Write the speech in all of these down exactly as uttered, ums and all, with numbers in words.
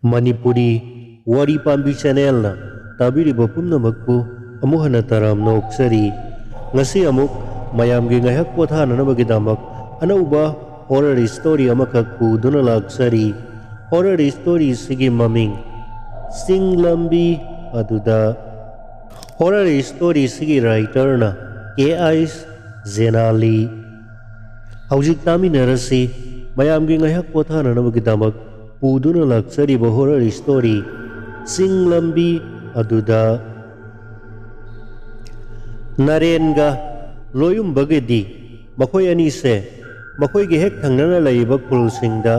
ꯃꯅꯤꯄꯨꯔꯤ ꯋꯥꯔꯤ ꯄꯥꯝꯕꯤ ꯆꯦꯅꯦꯜꯅ ꯇꯥꯕꯤꯔꯤꯕ ꯄꯨꯝꯅꯃꯛꯄꯨ ꯑꯃꯨꯛ ꯍꯟꯅ ꯇꯔꯥꯝꯅ ꯑꯣꯛꯆꯔꯤ꯫ ꯉꯁꯤ ꯑꯃꯨꯛ ꯃꯌꯥꯝꯒꯤ ꯉꯥꯏꯍꯥꯛ ꯄꯣꯊꯥꯅꯅꯕꯒꯤꯗꯃꯛ ꯑꯅꯧꯕ ꯍꯣꯔꯔ ꯁ꯭ꯇꯣꯔꯤ ꯑꯃꯈꯛ ꯄꯨꯗꯨꯅ ꯂꯥꯛꯆꯔꯤ꯫ ꯍꯣꯔꯔ ꯁ꯭ꯇꯣꯔꯤꯁꯤꯒꯤ ꯃꯃꯤꯡ ꯆꯤꯡ ꯂꯝꯕꯤ ꯑꯗꯨꯗ꯫ ꯍꯣꯔꯔ ꯁ꯭ꯇꯣꯔꯤꯁꯤꯒꯤ ꯔꯥꯏꯇꯔꯅ ꯀꯦ ꯑꯥꯏꯁ ꯖꯦꯅꯥꯂꯤ꯫ ꯍꯧꯖꯤꯛ ꯇꯥꯃꯤꯟꯅꯔꯁꯤ ꯃꯌꯥꯝꯒꯤ ꯉꯥꯏꯍꯥꯛ ꯄꯣꯊꯥꯅꯅꯕꯒꯤꯗꯃꯛ ꯄꯨꯗꯨꯅ ꯂꯥꯛꯆꯔꯤꯕ ꯍꯣꯔꯔ ꯁ꯭ꯇꯣꯔꯤ ꯆꯤꯡ ꯂꯝꯕꯤ ꯑꯗꯨꯗ꯫ ꯅꯔꯦꯟꯒ ꯂꯣꯌꯨꯝꯕꯒꯗꯤ ꯃꯈꯣꯏ ꯑꯅꯤꯁꯦ ꯃꯈꯣꯏꯒꯤ ꯍꯦꯛ ꯊꯪꯅꯅ ꯂꯩꯔꯤꯕ ꯈꯨꯜꯁꯤꯡꯗ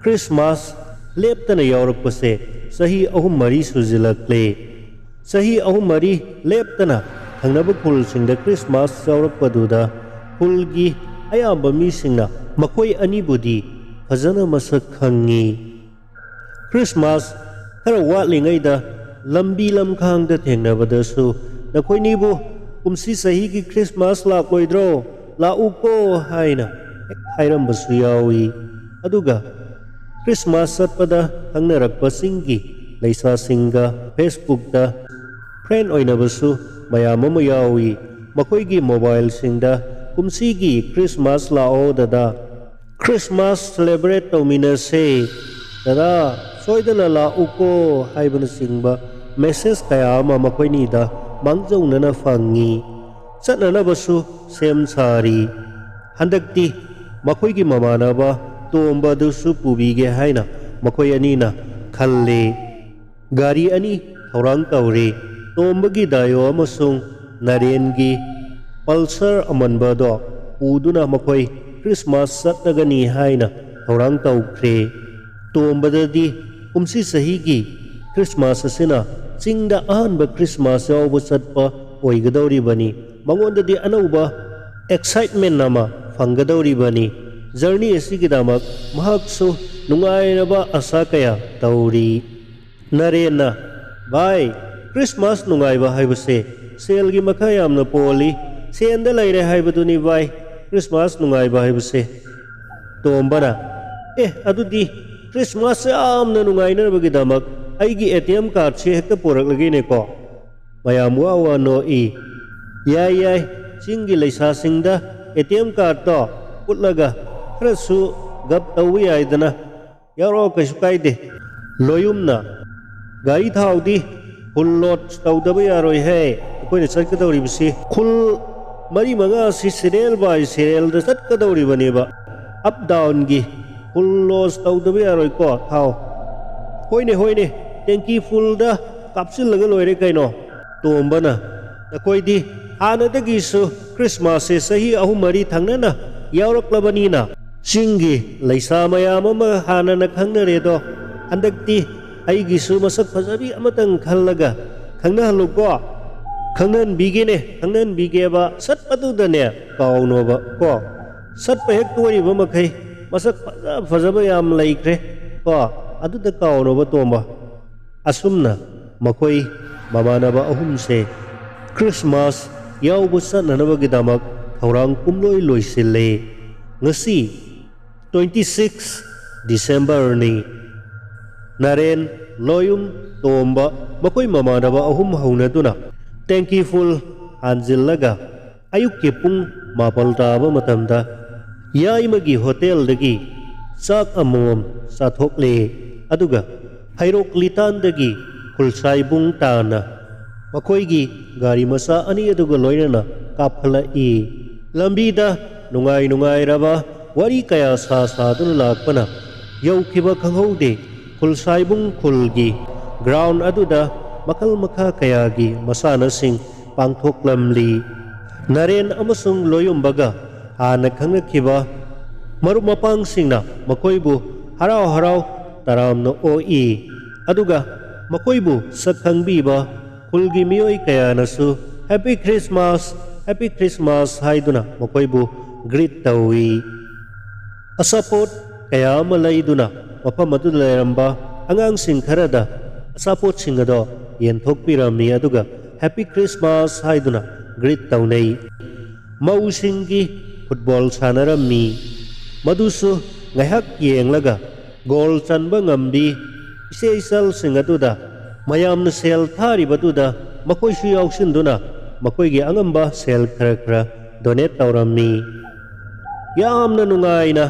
ꯈ꯭ꯔꯤꯁꯃꯥꯁ ꯂꯦꯞꯇꯅ ꯌꯥꯎꯔꯛꯄꯁꯦ ꯆꯍꯤ ꯑꯍꯨꯝ ꯃꯔꯤ ꯁꯨꯖꯤꯜꯂꯛꯂꯦ꯫ ꯆꯍꯤ ꯑꯍꯨꯝ ꯃꯔꯤ ꯂꯦꯞꯇꯅ ꯊꯪꯅꯕ ꯈꯨꯜꯁꯤꯡꯗ ꯈ꯭ꯔꯤꯁꯃꯥꯁ ꯌꯥꯎꯔꯛꯄꯗꯨꯗ ꯈꯨꯜꯒꯤ ꯑꯌꯥꯝꯕ ꯃꯤꯁꯤꯡꯅ ꯃꯈꯣꯏ ꯑꯅꯤꯕꯨꯗꯤ ꯐꯖꯅ ꯃꯁꯛ ꯈꯪꯉꯤ꯫ ꯈ꯭ꯔꯤꯁꯃꯥꯁ ꯈꯔ ꯋꯥꯠꯂꯤꯉꯩꯗ ꯂꯝꯕꯤ ꯂꯝꯈꯥꯡꯗ ꯊꯦꯡꯅꯕꯗꯁꯨ "ꯅꯈꯣꯏꯅꯤꯕꯨ ꯀꯨꯝꯁꯤ ꯆꯍꯤꯒꯤ ꯈ꯭ꯔꯤꯁꯃꯥꯁ ꯂꯥꯛꯂꯣꯏꯗ꯭ꯔꯣ? ꯂꯥꯛꯎꯀꯣ" ꯍꯥꯏꯅ ꯍꯦꯛ ꯍꯥꯏꯔꯝꯕꯁꯨ ꯌꯥꯎꯏ꯫ ꯑꯗꯨꯒ ꯈ꯭ꯔꯤꯁꯃꯥꯁ ꯆꯠꯄꯗ ꯈꯪꯅꯔꯛꯄꯁꯤꯡꯒꯤ ꯂꯩꯁꯥꯁꯤꯡꯒ ꯐꯦꯁꯕꯨꯛꯇ ꯐ꯭ꯔꯦꯟ ꯑꯣꯏꯅꯕꯁꯨ ꯃꯌꯥꯝ ꯑꯃ ꯌꯥꯎꯏ꯫ ꯃꯈꯣꯏꯒꯤ ꯃꯣꯕꯥꯏꯜꯁꯤꯡꯗ "ꯀꯨꯝꯁꯤꯒꯤ ꯈ꯭ꯔꯤꯁꯃꯥꯁ ꯂꯥꯛꯑꯣ ꯗꯗꯥ, ꯈ꯭ꯔꯤꯁꯃꯥꯁ ꯁꯦꯂꯦꯕ꯭ꯔꯦꯠ ꯇꯧꯃꯤꯟꯅꯁꯦ ꯗꯗꯥ, ꯁꯣꯏꯗꯅ ꯂꯥꯛꯎꯀꯣ" ꯍꯥꯏꯕꯅꯆꯤꯡꯕ ꯃꯦꯁꯦꯖ ꯀꯌꯥ ꯑꯃ ꯃꯈꯣꯏꯅꯤꯗ ꯃꯥꯡꯖꯧꯅꯅ ꯐꯪꯉꯤ꯫ ꯆꯠꯅꯅꯕꯁꯨ ꯁꯦꯝ ꯁꯥꯔꯤ꯫ ꯍꯟꯗꯛꯇꯤ ꯃꯈꯣꯏꯒꯤ ꯃꯃꯥꯟꯅꯕ ꯇꯣꯝꯕꯗꯨꯁꯨ ꯄꯨꯕꯤꯒꯦ ꯍꯥꯏꯅ ꯃꯈꯣꯏ ꯑꯅꯤꯅ ꯈꯜꯂꯤ꯫ ꯒꯥꯔꯤ ꯑꯅꯤ ꯊꯧꯔꯥꯡ ꯇꯧꯔꯤ꯫ ꯇꯣꯝꯕꯒꯤ ꯗꯥꯏꯑꯣ ꯑꯃꯁꯨꯡ ꯅꯔꯦꯟꯒꯤ ꯄꯜꯁꯔ ꯑꯃꯟꯕꯗꯣ ꯄꯨꯗꯨꯅ ꯃꯈꯣꯏ ꯈ꯭ꯔꯤꯁꯃꯥꯁ ꯆꯠꯂꯒꯅꯤ ꯍꯥꯏꯅ ꯊꯧꯔꯥꯡ ꯇꯧꯈ꯭ꯔꯦ꯫ ꯇꯣꯝꯕꯗꯗꯤ ꯀꯨꯝꯁꯤ ꯆꯍꯤꯒꯤ ꯈ꯭ꯔꯤꯁꯃꯥꯁ ꯑꯁꯤꯅ ꯆꯤꯡꯗ ꯑꯍꯥꯟꯕ ꯈ꯭ꯔꯤꯁꯃꯥꯁ ꯌꯥꯎꯕ ꯆꯠꯄ ꯑꯣꯏꯒꯗꯧꯔꯤꯕꯅꯤ꯫ ꯃꯉꯣꯟꯗꯗꯤ ꯑꯅꯧꯕ ꯑꯦꯛꯁꯥꯏꯠꯃꯦꯟ ꯑꯃ ꯐꯪꯒꯗꯧꯔꯤꯕꯅꯤ꯫ ꯖꯔꯅꯤ ꯑꯁꯤꯒꯤꯗꯃꯛ ꯃꯍꯥꯛꯁꯨ ꯅꯨꯡꯉꯥꯏꯔꯕ ꯑꯁꯥ ꯀꯌꯥ ꯇꯧꯔꯤ꯫ ꯅꯔꯦꯟꯅ, "ꯚꯥꯏ, ꯈ꯭ꯔꯤꯁꯃꯥꯁ ꯅꯨꯡꯉꯥꯏꯕ ꯍꯥꯏꯕꯁꯦ ꯁꯦꯜꯒꯤ ꯃꯈꯥ ꯌꯥꯝꯅ ꯄꯣꯜꯂꯤ꯫ ꯁꯦꯟꯗ ꯂꯩꯔꯦ ꯍꯥꯏꯕꯗꯨꯅꯤ ꯚꯥꯏ, ꯈ꯭ꯔꯤꯁꯃꯥꯁ ꯅꯨꯡꯉꯥꯏꯕ ꯍꯥꯏꯕꯁꯦ"꯫ ꯇꯣꯝꯕꯅ, "ꯑꯦ, ꯑꯗꯨꯗꯤ ꯈ꯭ꯔꯤꯁꯃꯥꯁ ꯌꯥꯝꯅ ꯅꯨꯡꯉꯥꯏꯅꯕꯒꯤꯗꯃꯛ ꯑꯩꯒꯤ ꯑꯦ ꯇꯤ ꯑꯦꯝ ꯀꯥꯔꯗꯁꯤ ꯍꯦꯛꯇ ꯄꯨꯔꯛꯂꯒꯦꯅꯦꯀꯣ꯫ ꯃꯌꯥꯝ ꯋꯥ ꯋꯥ ꯅꯣꯛꯏ꯫ ꯌꯥꯏ, ꯌꯥꯏ, ꯆꯤꯡꯒꯤ ꯂꯩꯁꯥꯁꯤꯡꯗ ꯑꯦ ꯇꯤ ꯑꯦꯝ ꯀꯥꯔꯗꯇꯣ ꯎꯠꯂꯒ ꯈꯔꯁꯨ ꯒꯞ ꯇꯧꯕ ꯌꯥꯏꯗꯅ꯫ ꯌꯥꯎꯔꯛꯑꯣ, ꯀꯩꯁꯨ ꯀꯥꯏꯗꯦ꯫ ꯂꯣꯌꯨꯝꯅ, "ꯒꯥꯔꯤ ꯊꯥꯎꯗꯤ ꯐꯨꯜ ꯂꯣꯗ ꯇꯧꯗꯕ ꯌꯥꯔꯣꯏꯍꯦ, ꯑꯩꯈꯣꯏꯅ ꯆꯠꯀꯗꯧꯔꯤꯕꯁꯤ ꯈꯨꯜ ꯃꯔꯤ ꯃꯉꯥꯁꯤ ꯁꯤꯔꯦꯜ ꯕꯥꯏ ꯁꯤꯔꯦꯜꯗ ꯆꯠꯀꯗꯧꯔꯤꯕꯅꯦꯕ꯫ ꯑꯞ ꯗꯥꯎꯟꯒꯤ ꯐꯨꯜ ꯂꯣꯗ ꯇꯧꯗꯕ ꯌꯥꯔꯣꯏꯀꯣ, ꯊꯥꯎ?" "ꯍꯣꯏꯅꯦ, ꯍꯣꯏꯅꯦ, ꯇꯦꯡꯀꯤ ꯐꯨꯜꯗ ꯀꯥꯞꯁꯤꯜꯂꯒ ꯂꯣꯏꯔꯦ ꯀꯩꯅꯣ꯫" ꯇꯣꯝꯕꯅ, "ꯅꯈꯣꯏꯗꯤ ꯍꯥꯟꯅꯗꯒꯤꯁꯨ ꯈ꯭ꯔꯤꯁꯃꯥꯁꯁꯦ ꯆꯍꯤ ꯑꯍꯨꯝ ꯃꯔꯤ ꯊꯪꯅꯅ ꯌꯥꯎꯔꯛꯂꯕꯅꯤꯅ, ꯆꯤꯡꯒꯤ ꯂꯩꯁꯥ ꯃꯌꯥꯝ ꯑꯃ ꯍꯥꯟꯅꯅ ꯈꯪꯅꯔꯦꯗꯣ꯫ ꯍꯟꯗꯛꯇꯤ ꯑꯩꯒꯤꯁꯨ ꯃꯁꯛ ꯐꯖꯕꯤ ꯑꯃꯇꯪ ꯈꯜꯂꯒ ꯈꯪꯅꯍꯜꯂꯨꯀꯣ꯫" "ꯈꯪꯅꯍꯟꯕꯤꯒꯦꯅꯦ, ꯈꯪꯅꯍꯟꯕꯤꯒꯦꯕ꯫ ꯁꯠ ꯑꯗꯨꯗꯅꯦ ꯀꯥꯎꯅꯣꯕ ꯀꯣ꯫ ꯁꯠꯄ ꯍꯦꯛ ꯇꯣꯔꯤꯕ ꯃꯈꯩ ꯃꯁꯛ ꯐꯖ ꯐꯖꯕ ꯌꯥꯝ ꯂꯩꯈ꯭ꯔꯦ ꯀꯣ꯫ ꯑꯗꯨꯗ ꯀꯥꯎꯅꯣꯕ, ꯇꯣꯝꯕ꯫" ꯑꯁꯨꯝꯅ ꯃꯈꯣꯏ ꯃꯃꯥꯟꯅꯕ ꯑꯍꯨꯝꯁꯦ ꯈ꯭ꯔꯤꯁꯃꯥꯁ ꯌꯥꯎꯕ ꯆꯠꯅꯅꯕꯒꯤꯗꯃꯛ ꯊꯧꯔꯥꯡ ꯄꯨꯝꯂꯣꯏ ꯂꯣꯏꯁꯤꯜꯂꯦ꯫ ꯉꯁꯤ twenty six Decemberꯅꯤ꯫ ꯅꯔꯦꯟ, ꯂꯣꯌꯨꯝ, ꯇꯣꯝꯕ, ꯃꯈꯣꯏ ꯃꯃꯥꯟꯅꯕ ꯑꯍꯨꯝ ꯍꯧꯅꯗꯨꯅ ꯇꯦꯡꯀꯤ ꯐꯨꯜ ꯍꯥꯟꯖꯤꯜꯂꯒ ꯑꯌꯨꯛꯀꯤ ꯄꯨꯡ ꯃꯥꯄꯜ ꯇꯥꯕ ꯃꯇꯝꯗ ꯌꯥꯏꯃꯒꯤ ꯍꯣꯇꯦꯜꯗꯒꯤ ꯆꯥꯛ ꯑꯃꯃꯝ ꯆꯥꯊꯣꯛꯂꯦ꯫ ꯑꯗꯨꯒ ꯍꯩꯔꯣꯛ ꯂꯤꯇꯥꯟꯗꯒꯤ ꯈꯨꯜꯁꯥꯏꯕꯨꯡ ꯇꯥꯅ ꯃꯈꯣꯏꯒꯤ ꯒꯥꯔꯤ ꯃꯆꯥ ꯑꯅꯤ ꯑꯗꯨꯒ ꯂꯣꯏꯅꯅ ꯀꯥꯞꯈꯠꯂꯛꯏ꯫ ꯂꯝꯕꯤꯗ ꯅꯨꯡꯉꯥꯏ ꯅꯨꯡꯉꯥꯏꯔꯕ ꯋꯥꯔꯤ ꯀꯌꯥ ꯁꯥ ꯁꯥꯗꯨꯅ ꯂꯥꯛꯄꯅ ꯌꯧꯈꯤꯕ ꯈꯪꯍꯧꯗꯦ꯫ ꯈꯨꯜꯁꯥꯏꯕꯨꯡ ꯈꯨꯜꯒꯤ ꯒ꯭ꯔꯥꯎꯟ ꯑꯗꯨꯗ ꯃꯈꯜ ꯃꯈꯥ ꯀꯌꯥꯒꯤ ꯃꯁꯥꯟꯅꯁꯤꯡ ꯄꯥꯡꯊꯣꯛꯂꯝꯂꯤ꯫ ꯅꯔꯦꯟ ꯑꯃꯁꯨꯡ ꯂꯣꯌꯨꯝꯕꯒ ꯍꯥꯟꯅ ꯈꯪꯅꯈꯤꯕ ꯃꯔꯨꯞ ꯃꯄꯥꯡꯁꯤꯡꯅ ꯃꯈꯣꯏꯕꯨ ꯍꯔꯥꯎ ꯍꯔꯥꯎ ꯇꯔꯥꯝꯅ ꯑꯣꯛꯏ꯫ ꯑꯗꯨꯒ ꯃꯈꯣꯏꯕꯨ ꯁꯛ ꯈꯪꯕꯤꯕ ꯈꯨꯜꯒꯤ ꯃꯤꯑꯣꯏ ꯀꯌꯥꯅꯁꯨ "Happy Christmas, Happy Christmas" ꯍꯥꯏꯗꯨꯅ ꯃꯈꯣꯏꯕꯨ ꯒ꯭ꯔꯤꯠ ꯇꯧꯏ꯫ ꯑꯆꯥꯄꯣꯠ ꯀꯌꯥ ꯑꯃ ꯂꯩꯗꯨꯅ ꯃꯐꯝ ꯑꯗꯨꯗ ꯂꯩꯔꯝꯕ ꯑꯉꯥꯡꯁꯤꯡ ꯈꯔꯗ ꯑꯆꯥꯄꯣꯠꯁꯤꯡ ꯑꯗꯣ ꯌꯦꯟꯊꯣꯛꯄꯤꯔꯝꯃꯤ, ꯑꯗꯨꯒ "Happy Christmas" ꯍꯥꯏꯗꯨꯅ ꯒ꯭ꯔꯤꯠ ꯇꯧꯅꯩ꯫ ꯃꯧꯁꯤꯡꯒꯤ ꯐꯨꯠꯕꯣꯜ ꯁꯥꯟꯅꯔꯝꯃꯤ꯫ ꯃꯗꯨꯁꯨ ꯉꯥꯏꯍꯥꯛ ꯌꯦꯡꯂꯒ ꯒꯣꯜ ꯆꯟꯕ ꯉꯝꯕꯤ ꯏꯆꯦ ꯏꯆꯜꯁꯤꯡ ꯑꯗꯨꯗ ꯃꯌꯥꯝꯅ ꯁꯦꯜ ꯊꯥꯔꯤꯕꯗꯨꯗ ꯃꯈꯣꯏꯁꯨ ꯌꯥꯎꯁꯤꯟꯗꯨꯅ ꯃꯈꯣꯏꯒꯤ ꯑꯉꯝꯕ ꯁꯦꯜ ꯈꯔ ꯈꯔ ꯗꯣꯅꯦꯠ ꯇꯧꯔꯝꯃꯤ꯫ ꯌꯥꯝꯅ ꯅꯨꯡꯉꯥꯏꯅ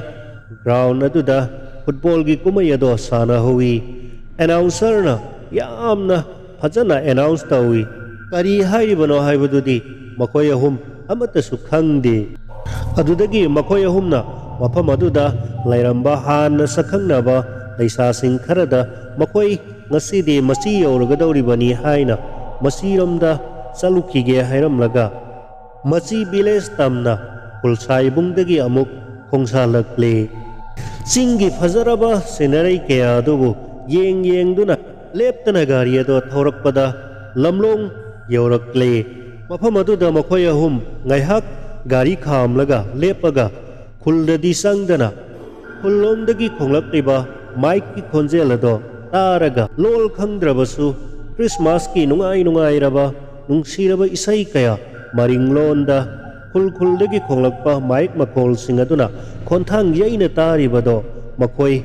ꯒ꯭ꯔꯥꯎꯟ ꯑꯗꯨꯗ ꯐꯨꯠꯕꯣꯜꯒꯤ ꯀꯨꯝꯍꯩ ꯑꯗꯣ ꯁꯥꯟꯅꯍꯧꯋꯤ꯫ ꯑꯦꯅꯥꯎꯟꯁꯔꯅ ꯌꯥꯝꯅ ꯐꯖꯅ ꯑꯦꯅꯥꯎꯟꯁ ꯇꯧꯏ꯫ ꯀꯔꯤ ꯍꯥꯏꯔꯤꯕꯅꯣ ꯍꯥꯏꯕꯗꯨꯗꯤ ꯃꯈꯣꯏ ꯑꯍꯨꯝ ꯑꯃꯠꯇꯁꯨ ꯈꯪꯗꯦ꯫ ꯑꯗꯨꯗꯒꯤ ꯃꯈꯣꯏ ꯑꯍꯨꯝꯅ ꯃꯐꯝ ꯑꯗꯨꯗ ꯂꯩꯔꯝꯕ ꯍꯥꯟꯅ ꯁꯛꯈꯪꯅꯕ ꯂꯩꯁꯥꯁꯤꯡ ꯈꯔꯗ ꯃꯈꯣꯏ ꯉꯁꯤꯗꯤ ꯃꯆꯤ ꯌꯧꯔꯒꯗꯧꯔꯤꯕꯅꯤ ꯍꯥꯏꯅ ꯃꯆꯤꯔꯣꯝꯗ ꯆꯠꯂꯨꯈꯤꯒꯦ ꯍꯥꯏꯔꯝꯂꯒ ꯃꯆꯤ ꯚꯤꯂꯦꯖ ꯇꯝꯅ ꯈꯨꯜꯁꯥꯏꯕꯨꯡꯗꯒꯤ ꯑꯃꯨꯛ ꯈꯣꯡꯁꯥꯜꯂꯛꯂꯦ꯫ ꯆꯤꯡꯒꯤ ꯐꯖꯔꯕ ꯁꯤꯅꯔꯤ ꯀꯌꯥ ꯑꯗꯨꯕꯨ ꯌꯦꯡ ꯌꯦꯡꯗꯨꯅ ꯂꯦꯞꯇꯅ ꯒꯥꯔꯤ ꯑꯗꯣ ꯊꯧꯔꯛꯄꯗ ꯂꯝꯂꯣꯡ ꯌꯧꯔꯛꯂꯦ꯫ ꯃꯐꯝ ꯑꯗꯨꯗ ꯃꯈꯣꯏ ꯑꯍꯨꯝ ꯉꯥꯏꯍꯥꯛ ꯒꯥꯔꯤ ꯈꯥꯝꯂꯒ ꯂꯦꯞꯄꯒ ꯈꯨꯜꯗꯗꯤ ꯆꯪꯗꯅ ꯈꯨꯜꯂꯣꯝꯗꯒꯤ ꯈꯣꯡꯂꯛꯂꯤꯕ ꯃꯥꯏꯛꯀꯤ ꯈꯣꯟꯖꯦꯜ ꯑꯗꯣ ꯇꯥꯔꯒ ꯂꯣꯜ ꯈꯪꯗ꯭ꯔꯕꯁꯨ ꯈ꯭ꯔꯤꯁꯃꯥꯁꯀꯤ ꯅꯨꯡꯉꯥꯏ ꯅꯨꯡꯉꯥꯏꯔꯕ ꯅꯨꯡꯁꯤꯔꯕ ꯏꯁꯩ ꯀꯌꯥ ꯃꯔꯤꯡꯂꯣꯟꯗ ꯈꯨꯜ ꯈꯨꯜꯗꯒꯤ ꯈꯣꯡꯂꯛꯄ ꯃꯥꯏꯛ ꯃꯈꯣꯜꯁꯤꯡ ꯑꯗꯨꯅ ꯈꯣꯟꯊꯥꯡ ꯌꯩꯅ ꯇꯥꯔꯤꯕꯗꯣ ꯃꯈꯣꯏ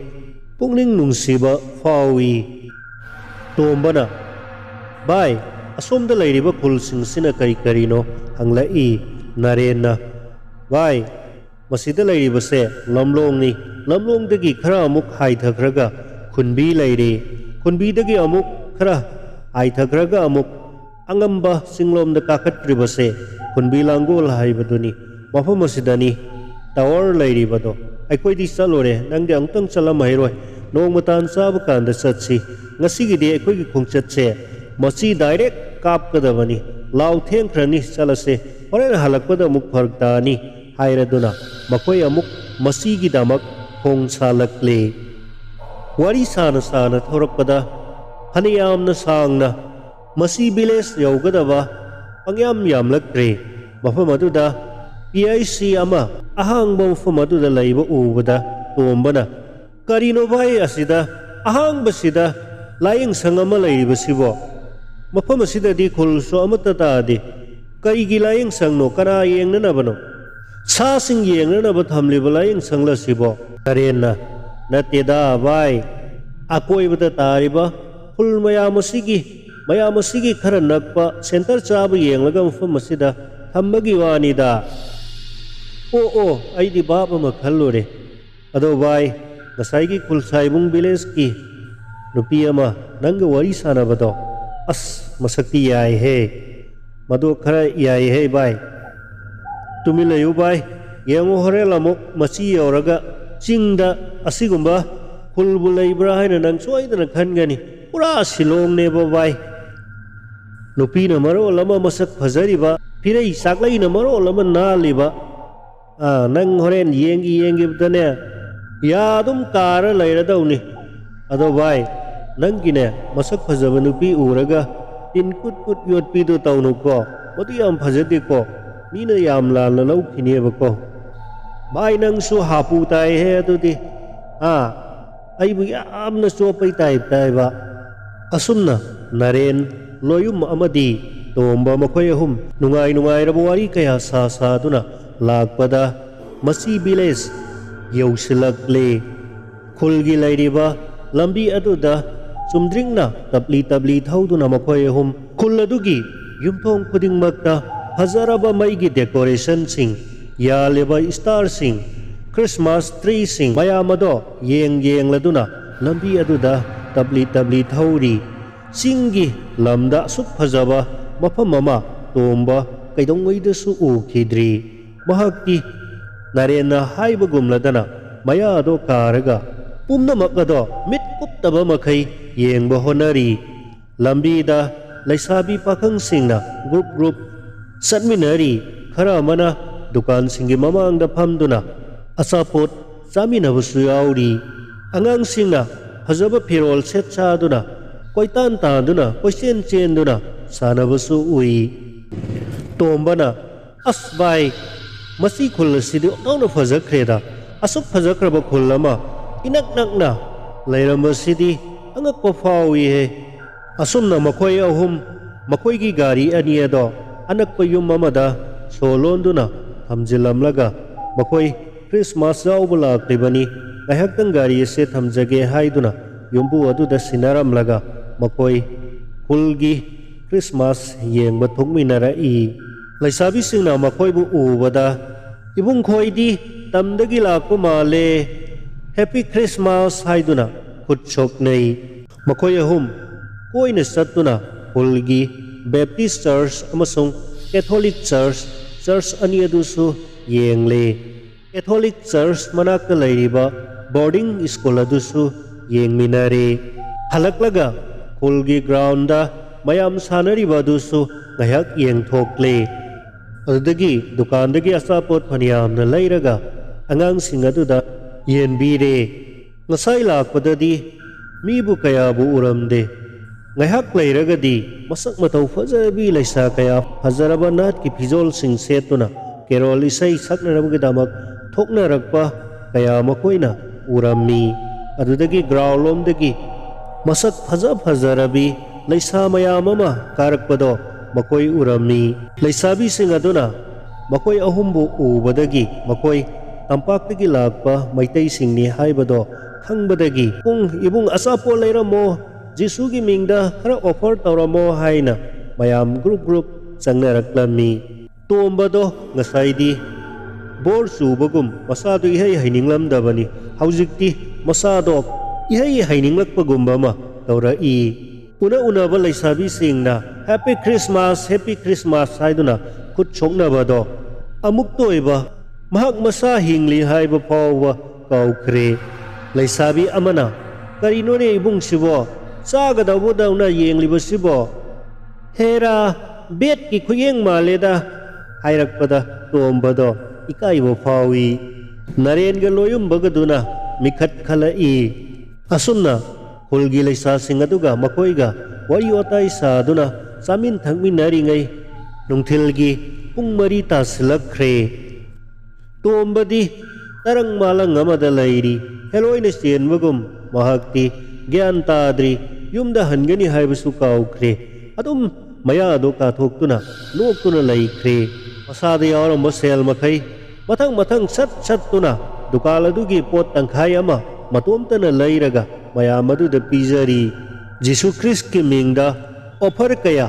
ꯄꯨꯛꯅꯤꯡ ꯅꯨꯡꯁꯤꯕ ꯐꯥꯎꯏ꯫ ꯇꯣꯝꯕꯅ, "ꯚꯥꯏ, ꯑꯁꯣꯝꯗ ꯂꯩꯔꯤꯕ ꯈꯨꯜꯁꯤꯡꯁꯤꯅ ꯀꯔꯤ ꯀꯔꯤꯅꯣ?" ꯍꯪꯂꯛꯏ꯫ ꯅꯔꯦꯟꯅ, "ꯚꯥꯏ, ꯃꯁꯤꯗ ꯂꯩꯔꯤꯕꯁꯦ ꯂꯝꯂꯣꯡꯅꯤ꯫ ꯂꯝꯂꯣꯡꯗꯒꯤ ꯈꯔ ꯑꯃꯨꯛ ꯍꯥꯏꯊꯈ꯭ꯔꯒ ꯈꯨꯟꯕꯤ ꯂꯩꯔꯤ꯫ ꯈꯨꯟꯕꯤꯗꯒꯤ ꯑꯃꯨꯛ ꯈꯔ ꯍꯥꯏꯊꯈ꯭ꯔꯒ ꯑꯃꯨꯛ ꯑꯉꯝꯕ ꯆꯤꯡꯂꯣꯝꯗ ꯀꯥꯈꯠꯇ꯭ꯔꯤꯕꯁꯦ ꯈꯨꯟꯕꯤ ꯂꯥꯡꯒꯣꯜ ꯍꯥꯏꯕꯗꯨꯅꯤ꯫ ꯃꯐꯝ ꯑꯁꯤꯗꯅꯤ ꯇꯋꯔ ꯂꯩꯔꯤꯕꯗꯣ꯫ ꯑꯩꯈꯣꯏꯗꯤ ꯆꯠꯂꯨꯔꯦ, ꯅꯪꯗꯤ ꯑꯃꯨꯛꯇꯪ ꯆꯠꯂꯝꯃꯍꯩꯔꯣꯏ꯫ ꯅꯣꯡꯃ ꯇꯥꯟ ꯆꯥꯕ ꯀꯥꯟꯗ ꯆꯠꯁꯤ꯫ ꯉꯁꯤꯒꯤꯗꯤ ꯑꯩꯈꯣꯏꯒꯤ ꯈꯣꯡꯆꯠꯁꯦ ꯃꯁꯤ ꯗꯥꯏꯔꯦꯛ ꯀꯥꯞꯀꯗꯕꯅꯤ꯫ ꯂꯥꯎ ꯊꯦꯡꯈ꯭ꯔꯅꯤ, ꯆꯠꯂꯁꯦ꯫ ꯍꯣꯔꯦꯟ ꯍꯜꯂꯛꯄꯗ ꯑꯃꯨꯛ ꯐꯔꯛ ꯇꯥꯅꯤ" ꯍꯥꯏꯔꯗꯨꯅ ꯃꯈꯣꯏ ꯑꯃꯨꯛ ꯃꯁꯤꯒꯤꯗꯃꯛ ꯈꯣꯡ ꯁꯥꯜꯂꯛꯂꯦ꯫ ꯋꯥꯔꯤ ꯁꯥꯅ ꯁꯥꯅ ꯊꯧꯔꯛꯄꯗ ꯐꯅꯌꯥꯝꯅ ꯁꯥꯡꯅ ꯃꯁꯤ ꯚꯤꯂꯦꯖ ꯌꯧꯒꯗꯕ ꯄꯪꯌꯥꯝ ꯌꯥꯝꯂꯛꯇ꯭ꯔꯦ꯫ ꯃꯐꯝ ꯑꯗꯨꯗ ꯄꯤ ꯑꯩꯆ ꯁꯤ ꯑꯃ ꯑꯍꯥꯡꯕ ꯃꯐꯝ ꯑꯗꯨꯗ ꯂꯩꯕ ꯎꯕꯗ ꯇꯣꯝꯕꯅ, "ꯀꯔꯤꯅꯣ ꯚꯥꯏ, ꯑꯁꯤꯗ ꯑꯍꯥꯡꯕꯁꯤꯗ ꯂꯥꯏꯌꯦꯡꯁꯪ ꯑꯃ ꯂꯩꯔꯤꯕꯁꯤꯕꯣ? ꯃꯐꯝ ꯑꯁꯤꯗꯗꯤ ꯈꯨꯜꯁꯨ ꯑꯃꯠꯇ ꯇꯥꯗꯦ꯫ ꯀꯔꯤꯒꯤ ꯂꯥꯏꯌꯦꯡꯁꯪꯅꯣ? ꯀꯅꯥ ꯌꯦꯡꯅꯅꯕꯅꯣ? ꯁꯥꯁꯤꯡ ꯌꯦꯡꯅꯅꯕ ꯊꯝꯂꯤꯕ ꯂꯥꯏꯌꯦꯡꯁꯪꯂ ꯑꯁꯤꯕꯣ?" ꯅꯔꯦꯟꯅ, ꯅꯠꯇꯦꯗ ꯚꯥꯏ, ꯑꯀꯣꯏꯕꯗ ꯇꯥꯔꯤꯕ ꯈꯨꯜ ꯃꯌꯥꯝ ꯑꯁꯤꯒꯤ, ꯃꯌꯥꯝ ꯑꯁꯤꯒꯤ ꯈꯔ ꯅꯛꯄ ꯁꯦꯟꯇꯔ ꯆꯥꯕ ꯌꯦꯡꯂꯒ ꯃꯐꯝ ꯑꯁꯤꯗ ꯊꯝꯕꯒꯤ ꯋꯥꯅꯤꯗ꯫ ꯑꯣ ꯑꯣ, ꯑꯩꯗꯤ ꯚꯥꯞ ꯑꯃ ꯈꯜꯂꯨꯔꯦ꯫ ꯑꯗꯣ ꯚꯥꯏ, ꯉꯁꯥꯏꯒꯤ ꯈꯨꯜꯁꯥꯏꯕꯨꯡ ꯚꯤꯂꯦꯖꯀꯤ ꯅꯨꯄꯤ ꯑꯃ ꯅꯪꯒ ꯋꯥꯔꯤ ꯁꯥꯟꯅꯕꯗꯣ, ꯑꯁ, ꯃꯁꯛꯇꯤ ꯌꯥꯏꯍꯦ꯫ ꯃꯗꯨ ꯈꯔ ꯌꯥꯏꯍꯦ ꯚꯥꯏ꯫ ꯇꯨꯃꯤꯟ ꯂꯩꯌꯨ ꯚꯥꯏ꯫ ꯌꯦꯡꯉꯨ, ꯍꯣꯔꯦꯟ ꯑꯃꯨꯛ ꯃꯆꯤ ꯌꯧꯔꯒ ꯆꯤꯡꯗ ꯑꯁꯤꯒꯨꯝꯕ ꯈꯨꯜꯕꯨ ꯂꯩꯕ꯭ꯔꯥ ꯍꯥꯏꯅ ꯅꯪ ꯁꯣꯏꯗꯅ ꯈꯟꯒꯅꯤ꯫ ꯄꯨꯔꯥ ꯁꯤꯂꯣꯡꯅꯦꯕ ꯚꯥꯏ꯫ ꯅꯨꯄꯤꯅ ꯃꯔꯣꯜ ꯑꯃ ꯃꯁꯛ ꯐꯖꯔꯤꯕ, ꯐꯤꯔꯩ ꯆꯥꯛꯂꯩꯅ ꯃꯔꯣꯜ ꯑꯃ ꯅꯥꯜꯂꯤꯕ꯫ ꯑꯥ, ꯅꯪ ꯍꯣꯔꯦꯟ ꯌꯦꯡꯒꯤ ꯌꯦꯡꯒꯤꯕꯗꯅꯦ, ꯌꯥ ꯑꯗꯨꯝ ꯀꯥꯔ ꯂꯩꯔꯗꯧꯅꯤ꯫ ꯑꯗꯣ ꯚꯥꯏ, ꯅꯪꯒꯤꯅꯦ, ꯃꯁꯛ ꯐꯖꯕ ꯅꯨꯄꯤ ꯎꯔꯒ ꯇꯤꯟ ꯀꯨꯠ ꯀꯨꯠ ꯌꯣꯠꯄꯤꯗꯣ ꯇꯧꯅꯨꯀꯣ꯫ ꯃꯗꯨ ꯌꯥꯝ ꯐꯖꯗꯦꯀꯣ꯫ ꯃꯤꯅ ꯌꯥꯝ ꯂꯥꯟꯅ ꯂꯧꯈꯤꯅꯦꯕꯀꯣ꯫ ꯚꯥꯏ, ꯅꯪꯁꯨ ꯍꯥꯄꯨ ꯇꯥꯏꯍꯦ ꯑꯗꯨꯗꯤ꯫ ꯑꯥ, ꯑꯩꯕꯨ ꯌꯥꯝꯅ ꯆꯣꯞꯄꯩ ꯇꯥꯏꯞꯇ ꯍꯥꯏꯕ꯫ ꯑꯁꯨꯝꯅ ꯅꯔꯦꯟ, ꯂꯣꯌꯨꯝ ꯑꯃꯗꯤ ꯇꯣꯝꯕ ꯃꯈꯣꯏ ꯑꯍꯨꯝ ꯅꯨꯡꯉꯥꯏ ꯅꯨꯡꯉꯥꯏꯔꯕ ꯋꯥꯔꯤ ꯀꯌꯥ ꯁꯥ ꯁꯥꯗꯨꯅ ꯂꯥꯛꯄꯗ ꯃꯁꯤ ꯚꯤꯂꯦꯖ ꯌꯧꯁꯤꯜꯂꯛꯂꯦ꯫ ꯈꯨꯜꯒꯤ ꯂꯩꯔꯤꯕ ꯂꯝꯕꯤ ꯑꯗꯨꯗ ꯆꯨꯝꯗ꯭ꯔꯤꯡꯅ ꯇꯞꯂꯤ ꯇꯞꯂꯤ ꯊꯧꯗꯨꯅ ꯃꯈꯣꯏ ꯑꯍꯨꯝ ꯈꯨꯜ ꯑꯗꯨꯒꯤ ꯌꯨꯝꯊꯣꯡ ꯈꯨꯗꯤꯡꯃꯛꯇ ꯐꯖꯔꯕ ꯃꯩꯒꯤ ꯗꯦꯀꯣꯔꯦꯁꯟꯁꯤꯡ, ꯌꯥꯜꯂꯤꯕ ꯁ꯭ꯇꯥꯔꯁꯤꯡ, ꯈ꯭ꯔꯤꯁꯃꯥꯁ ꯇ꯭ꯔꯤꯁꯤꯡ ꯃꯌꯥꯝ ꯑꯗꯣ ꯌꯦꯡ ꯌꯦꯡꯂꯗꯨꯅ ꯂꯝꯕꯤ ꯑꯗꯨꯗ ꯇꯞꯂꯤ ꯇꯞꯂꯤ ꯊꯧꯔꯤ꯫ ꯆꯤꯡꯒꯤ ꯂꯝꯗ ꯑꯁꯨꯛ ꯐꯖꯕ ꯃꯐꯝ ꯑꯃ ꯇꯣꯝꯕ ꯀꯩꯗꯧꯉꯩꯗꯁꯨ ꯎꯈꯤꯗ꯭ꯔꯤ꯫ ꯃꯍꯥꯛꯇꯤ ꯅꯔꯦꯟꯅ ꯍꯥꯏꯕꯒꯨꯝꯂꯗꯅ ꯃꯌꯥꯗꯣ ꯀꯥꯔꯒ ꯄꯨꯝꯅꯃꯛ ꯑꯗꯣ ꯃꯤꯠ ꯀꯨꯞꯇꯕ ꯃꯈꯩ ꯌꯦꯡꯕ ꯍꯣꯠꯅꯔꯤ꯫ ꯂꯝꯕꯤꯗ ꯂꯩꯁꯥꯕꯤ ꯄꯥꯈꯪꯁꯤꯡꯅ ꯒ꯭ꯔꯨꯞ ꯒ꯭ꯔꯨꯞ ꯆꯠꯃꯤꯟꯅꯔꯤ꯫ ꯈꯔ ꯑꯃꯅ ꯗꯨꯀꯥꯟꯁꯤꯡꯒꯤ ꯃꯃꯥꯡꯗ ꯐꯝꯗꯨꯅ ꯑꯆꯥꯄꯣꯠ ꯆꯥꯃꯤꯟꯅꯕꯁꯨ ꯌꯥꯎꯔꯤ꯫ ꯑꯉꯥꯡꯁꯤꯡꯅ ꯐꯖꯕ ꯐꯤꯔꯣꯜ ꯁꯦꯠ ꯆꯥꯗꯨꯅ ꯀꯣꯏꯇꯥꯟ ꯇꯥꯟꯗꯨꯅ ꯀꯣꯏꯆꯦꯟ ꯆꯦꯟꯗꯨꯅ ꯁꯥꯟꯅꯕꯁꯨ ꯎꯏ꯫ ꯇꯣꯝꯕꯅ, "ꯑꯁ ꯚꯥꯏ, ꯃꯁꯤ ꯈꯨꯜ ꯑꯁꯤꯗꯤ ꯑꯣꯟꯊꯣꯛꯅ ꯐꯖꯈ꯭ꯔꯦꯗ꯫ ꯑꯁꯨꯛ ꯐꯖꯈ꯭ꯔꯕ ꯈꯨꯜ ꯑꯃ ꯏꯅꯛ ꯅꯛꯅ ꯂꯩꯔꯝꯕꯁꯤꯗꯤ ꯑꯉꯛꯄ ꯐꯥꯎꯏꯍꯦ"꯫ ꯑꯁꯨꯝꯅ ꯃꯈꯣꯏ ꯑꯍꯨꯝ ꯃꯈꯣꯏꯒꯤ ꯒꯥꯔꯤ ꯑꯅꯤ ꯑꯗꯣ ꯑꯅꯛꯄ ꯌꯨꯝ ꯑꯃꯗ ꯁꯣ ꯂꯣꯟꯗꯨꯅ ꯊꯝꯖꯤꯜꯂꯝꯂꯒ ꯃꯈꯣꯏ ꯈ꯭ꯔꯤꯁꯃꯥꯁ ꯌꯥꯎꯕ ꯂꯥꯛꯂꯤꯕꯅꯤ꯫ ꯉꯥꯏꯍꯥꯛꯇꯪ ꯒꯥꯔꯤ ꯑꯁꯦ ꯊꯝꯖꯒꯦ ꯍꯥꯏꯗꯨꯅ ꯌꯨꯝꯕꯨ ꯑꯗꯨꯗ ꯁꯤꯟꯅꯔꯝꯂꯒ ꯃꯈꯣꯏ ꯈꯨꯜꯒꯤ ꯈ꯭ꯔꯤꯁꯃꯥꯁ ꯌꯦꯡꯕ ꯊꯣꯛꯃꯤꯟꯅꯔꯛꯏ꯫ ꯂꯩꯁꯥꯕꯤꯁꯤꯡꯅ ꯃꯈꯣꯏꯕꯨ ꯎꯕꯗ, "ꯏꯕꯨꯡꯈꯣꯏꯗꯤ ꯇꯝꯗꯒꯤ ꯂꯥꯛꯄ ꯃꯥꯜꯂꯦ, ꯍꯦꯄꯤ ꯈ꯭ꯔꯤꯁꯃꯥꯁ" ꯍꯥꯏꯗꯨꯅ ꯈꯨꯠ ꯁꯣꯛꯅꯩ꯫ ꯃꯈꯣꯏ ꯑꯍꯨꯝ ꯀꯣꯏꯅ ꯆꯠꯇꯨꯅ ꯈꯨꯜꯒꯤ ꯕꯦꯞꯇꯤꯁ ꯆꯔꯆ ꯑꯃꯁꯨꯡ ꯀꯦꯊꯣꯂꯤꯛ ꯆꯔꯆ, ꯆꯔꯆ ꯑꯅꯤ ꯑꯗꯨꯁꯨ ꯌꯦꯡꯂꯦ꯫ ꯀꯦꯊꯣꯂꯤꯛ ꯆꯔꯆ ꯃꯅꯥꯛꯇ ꯂꯩꯔꯤꯕ ꯕꯣꯔꯗꯤꯡ ꯁ꯭ꯀꯨꯜ ꯑꯗꯨꯁꯨ ꯌꯦꯡꯃꯤꯟꯅꯔꯦ꯫ ꯍꯜꯂꯛꯂꯒ ꯈꯨꯜꯒꯤ ꯒ꯭ꯔꯥꯎꯟꯗ ꯃꯌꯥꯝ ꯁꯥꯟꯅꯔꯤꯕ ꯑꯗꯨꯁꯨ ꯉꯥꯏꯍꯥꯛ ꯌꯦꯡꯊꯣꯛꯂꯦ꯫ ꯑꯗꯨꯗꯒꯤ ꯗꯨꯀꯥꯟꯗꯒꯤ ꯑꯆꯥꯄꯣꯠ ꯐꯅꯌꯥꯝꯅ ꯂꯩꯔꯒ ꯑꯉꯥꯡꯁꯤꯡ ꯑꯗꯨꯗ ꯌꯦꯟꯕꯤꯔꯦ꯫ ꯉꯁꯥꯏ ꯂꯥꯛꯄꯗꯗꯤ ꯃꯤꯕꯨ ꯀꯌꯥꯕꯨ ꯎꯔꯝꯗꯦ꯫ ꯉꯥꯏꯍꯥꯛ ꯂꯩꯔꯒꯗꯤ ꯃꯁꯛ ꯃꯇꯧ ꯐꯖꯔꯕꯤ ꯂꯩꯁꯥ ꯀꯌꯥ ꯐꯖꯔꯕ ꯅꯥꯠꯀꯤ ꯐꯤꯖꯣꯜꯁꯤꯡ ꯁꯦꯠꯇꯨꯅ ꯀꯦꯔꯣꯜ ꯏꯁꯩ ꯁꯛꯅꯅꯕꯒꯤꯗꯃꯛ ꯊꯣꯛꯅꯔꯛꯄ ꯀꯌꯥ ꯃꯈꯣꯏꯅ ꯎꯔꯝꯃꯤ꯫ ꯑꯗꯨꯗꯒꯤ ꯒ꯭ꯔꯥꯎꯟ ꯂꯣꯝꯗꯒꯤ ꯃꯁꯛ ꯐꯖ ꯐꯖꯔꯕꯤ ꯂꯩꯁꯥ ꯃꯌꯥꯝ ꯑꯃ ꯀꯥꯔꯛꯄꯗꯣ ꯃꯈꯣꯏ ꯎꯔꯝꯃꯤ꯫ ꯂꯩꯁꯥꯕꯤꯁꯤꯡ ꯑꯗꯨꯅ ꯃꯈꯣꯏ ꯑꯍꯨꯝꯕꯨ ꯎꯕꯗꯒꯤ ꯃꯈꯣꯏ ꯇꯝꯄꯥꯛꯇꯒꯤ ꯂꯥꯛꯄ ꯃꯩꯇꯩꯁꯤꯡꯅꯤ ꯍꯥꯏꯕꯗꯣ ꯈꯪꯕꯗꯒꯤ, "ꯄꯨꯡ, ꯏꯕꯨꯡ, ꯑꯆꯥꯄꯣꯠ ꯂꯩꯔꯝꯃꯣ, ꯖꯤꯁꯨꯒꯤ ꯃꯤꯡꯗ ꯈꯔ ꯑꯣꯐꯔ ꯇꯧꯔꯝꯃꯣ" ꯍꯥꯏꯅ ꯃꯌꯥꯝ ꯒ꯭ꯔꯨꯞ ꯒ꯭ꯔꯨꯞ ꯆꯪꯅꯔꯛꯂꯝꯃꯤ꯫ ꯇꯣꯝꯕꯗꯣ ꯉꯁꯥꯏꯗꯤ ꯕꯣꯔ ꯆꯨꯕꯒꯨꯝ ꯃꯁꯥꯗꯨ ꯏꯍꯩ ꯍꯩꯅꯤꯡꯂꯝꯗꯕꯅꯤ꯫ ꯍꯧꯖꯤꯛꯇꯤ ꯃꯁꯥꯗꯣ ꯏꯍꯩ ꯍꯩꯅꯤꯡꯂꯛꯄꯒꯨꯝꯕ ꯑꯃ ꯇꯧꯔꯛꯏ꯫ ꯎꯅ ꯎꯅꯕ ꯂꯩꯁꯥꯕꯤꯁꯤꯡꯅ "ꯍꯦꯄꯤ ꯈ꯭ꯔꯤꯁꯃꯥꯁ, ꯍꯦꯄꯤ ꯈ꯭ꯔꯤꯁꯃꯥꯁ" ꯍꯥꯏꯗꯨꯅ ꯈꯨꯠ ꯁꯣꯛꯅꯕꯗꯣ ꯑꯃꯨꯛꯇ ꯑꯣꯏꯕ ꯃꯍꯥꯛ ꯃꯁꯥ ꯍꯤꯡꯂꯤ ꯍꯥꯏꯕ ꯐꯥꯎꯕ ꯀꯥꯎꯈ꯭ꯔꯦ꯫ ꯂꯩꯁꯥꯕꯤ ꯑꯃꯅ, "ꯀꯔꯤꯅꯣꯅꯦ ꯏꯕꯨꯡꯁꯤꯕꯣ? ꯆꯥꯒꯗꯧꯕꯗꯧꯅ ꯌꯦꯡꯂꯤꯕꯁꯤꯕꯣ? ꯍꯦꯔꯥ, ꯕꯦꯠꯀꯤ ꯈꯨꯌꯦꯡ ꯃꯥꯜꯂꯦꯗ" ꯍꯥꯏꯔꯛꯄꯗ ꯇꯣꯝꯕꯗꯣ ꯏꯀꯥꯏꯕ ꯐꯥꯎꯏ꯫ ꯅꯔꯦꯟꯒ ꯂꯣꯌꯨꯝꯕꯒꯗꯨꯅ ꯃꯤꯈꯠ ꯈꯜꯂꯛꯏ꯫ ꯑꯁꯨꯝꯅ ꯈꯨꯜꯒꯤ ꯂꯩꯁꯥꯁꯤꯡ ꯑꯗꯨꯒ ꯃꯈꯣꯏꯒ ꯋꯥꯔꯤ ꯋꯥꯇꯥꯏ ꯁꯥꯗꯨꯅ ꯆꯥꯃꯤꯟ ꯊꯛꯃꯤꯟꯅꯔꯤꯉꯩ ꯅꯨꯡꯊꯤꯜꯒꯤ ꯄꯨꯡ ꯃꯔꯤ ꯇꯥꯁꯤꯜꯂꯛꯈ꯭ꯔꯦ꯫ ꯇꯣꯝꯕꯗꯤ ꯇꯔꯪ ꯃꯥꯂꯪ ꯑꯃꯗ ꯂꯩꯔꯤ꯫ ꯍꯦꯂꯣꯏꯅ ꯆꯦꯟꯕꯒꯨꯝ ꯃꯍꯥꯛꯇꯤ ꯒ꯭ꯌꯥꯟ ꯇꯥꯗ꯭ꯔꯤ꯫ ꯌꯨꯝꯗ ꯍꯟꯒꯅꯤ ꯍꯥꯏꯕꯁꯨ ꯀꯥꯎꯈ꯭ꯔꯦ꯫ ꯑꯗꯨꯝ ꯃꯌꯥꯗꯣ ꯀꯥꯊꯣꯛꯇꯨꯅ ꯅꯣꯛꯇꯨꯅ ꯂꯩꯈ꯭ꯔꯦ꯫ ꯃꯁꯥꯗ ꯌꯥꯎꯔꯝꯕ ꯁꯦꯜ ꯃꯈꯩ ꯃꯊꯪ ꯃꯊꯪ ꯁꯠ ꯁꯠꯇꯨꯅ ꯗꯨꯀꯥꯟ ꯑꯗꯨꯒꯤ ꯄꯣꯠ ꯇꯪꯈꯥꯏ ꯑꯃ ꯃꯇꯣꯝꯇꯅ ꯂꯩꯔꯒ ꯃꯌꯥꯝ ꯑꯗꯨꯗ ꯄꯤꯖꯔꯤ꯫ ꯖꯤꯁꯨ ꯈ꯭ꯔꯤꯁꯀꯤ ꯃꯤꯡꯗ ꯑꯣꯐꯔ ꯀꯌꯥ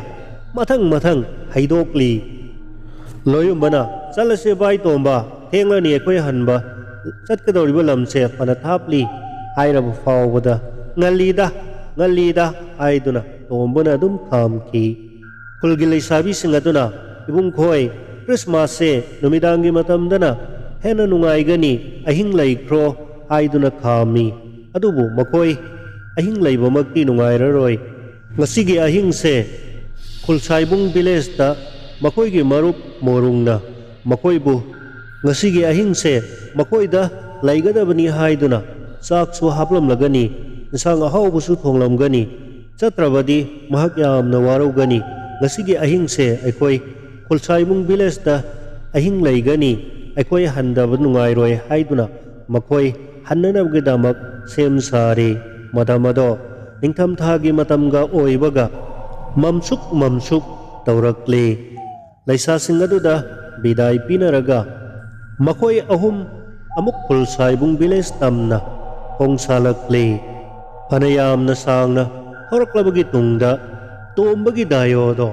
ꯃꯊꯪ ꯃꯊꯪ ꯍꯩꯗꯣꯛꯂꯤ꯫ ꯂꯣꯌꯨꯝꯕꯅ, "ꯆꯠꯂꯁꯦ ꯚꯥꯏ ꯇꯣꯝꯕ, ꯊꯦꯡꯂꯅꯤ ꯑꯩꯈꯣꯏ ꯍꯟꯕ, ꯆꯠꯀꯗꯧꯔꯤꯕ ꯂꯝꯁꯦ ꯐꯅ ꯊꯥꯞꯂꯤ" ꯍꯥꯏꯔꯕ ꯐꯥꯎꯕꯗ, "ꯉꯜꯂꯤꯗ, ꯉꯜꯂꯤꯗ" ꯍꯥꯏꯗꯨꯅ ꯇꯣꯝꯕꯅ ꯑꯗꯨꯝ ꯈꯥꯝꯈꯤ꯫ ꯈꯨꯜꯒꯤ ꯂꯩꯁꯥꯕꯤꯁꯤꯡ ꯑꯗꯨꯅ, "ꯏꯕꯨꯡꯈꯣꯏ, ꯈ꯭ꯔꯤꯁꯃꯥꯁꯁꯦ ꯅꯨꯃꯤꯗꯥꯡꯒꯤ ꯃꯇꯝꯗꯅ ꯍꯦꯟꯅ ꯅꯨꯡꯉꯥꯏꯒꯅꯤ, ꯑꯍꯤꯡ ꯂꯩꯈ꯭ꯔꯣ" ꯍꯥꯏꯗꯨꯅ ꯈꯥꯝꯃꯤ꯫ ꯑꯗꯨꯕꯨ ꯃꯈꯣꯏ ꯑꯍꯤꯡ ꯂꯩꯕꯃꯛꯇꯤ ꯅꯨꯡꯉꯥꯏꯔꯔꯣꯏ꯫ ꯉꯁꯤꯒꯤ ꯑꯍꯤꯡꯁꯦ ꯈꯨꯜꯁꯥꯏꯕꯨꯡ ꯚꯤꯂꯦꯖꯇ ꯃꯈꯣꯏꯒꯤ ꯃꯔꯨꯞ ꯃꯣꯔꯨꯡꯅ ꯃꯈꯣꯏꯕꯨ ꯉꯁꯤꯒꯤ ꯑꯍꯤꯡꯁꯦ ꯃꯈꯣꯏꯗ ꯂꯩꯒꯗꯕꯅꯤ ꯍꯥꯏꯗꯨꯅ ꯆꯥꯛꯁꯨ ꯍꯥꯞꯂꯝꯂꯒꯅꯤ, ꯏꯟꯁꯥꯡ ꯑꯍꯥꯎꯕꯁꯨ ꯊꯣꯡꯂꯝꯒꯅꯤ꯫ ꯆꯠꯇ꯭ꯔꯕꯗꯤ ꯃꯍꯥꯛ ꯌꯥꯝꯅ ꯋꯥꯔꯧꯒꯅꯤ꯫ ꯉꯁꯤꯒꯤ ꯑꯍꯤꯡꯁꯦ ꯑꯩꯈꯣꯏ ꯈꯨꯜꯁꯥꯏꯕꯨꯡ ꯚꯤꯂꯦꯖꯇ ꯑꯍꯤꯡ ꯂꯩꯒꯅꯤ, ꯑꯩꯈꯣꯏ ꯍꯟꯗꯕ ꯅꯨꯡꯉꯥꯏꯔꯣꯏ ꯍꯥꯏꯗꯨꯅ ꯃꯈꯣꯏ ꯍꯟꯅꯅꯕꯒꯤꯗꯃꯛ ꯁꯦꯝ ꯁꯥꯔꯤ꯫ ꯃꯇꯝ ꯑꯗꯣ ꯅꯤꯡꯊꯝꯊꯥꯒꯤ ꯃꯇꯝꯒ ꯑꯣꯏꯕꯒ ꯃꯝꯁꯨꯛ ꯃꯝꯁꯨꯛ ꯇꯧꯔꯛꯂꯤ꯫ ꯂꯩꯁꯥꯁꯤꯡ ꯑꯗꯨꯗ ꯕꯤꯗꯥꯏ ꯄꯤꯅꯔꯒ ꯃꯈꯣꯏ ꯑꯍꯨꯝ ꯑꯃꯨꯛ ꯈꯨꯜꯁꯥꯏꯕꯨꯡ ꯚꯤꯂꯦꯖ ꯇꯝꯅ ꯈꯣꯡꯁꯥꯜꯂꯛꯂꯤ꯫ ꯐꯅ ꯌꯥꯝꯅ ꯁꯥꯡꯅ ꯊꯧꯔꯛꯂꯕꯒꯤ ꯇꯨꯡꯗ ꯇꯣꯝꯕꯒꯤ ꯗꯥꯏꯌꯣꯗꯣ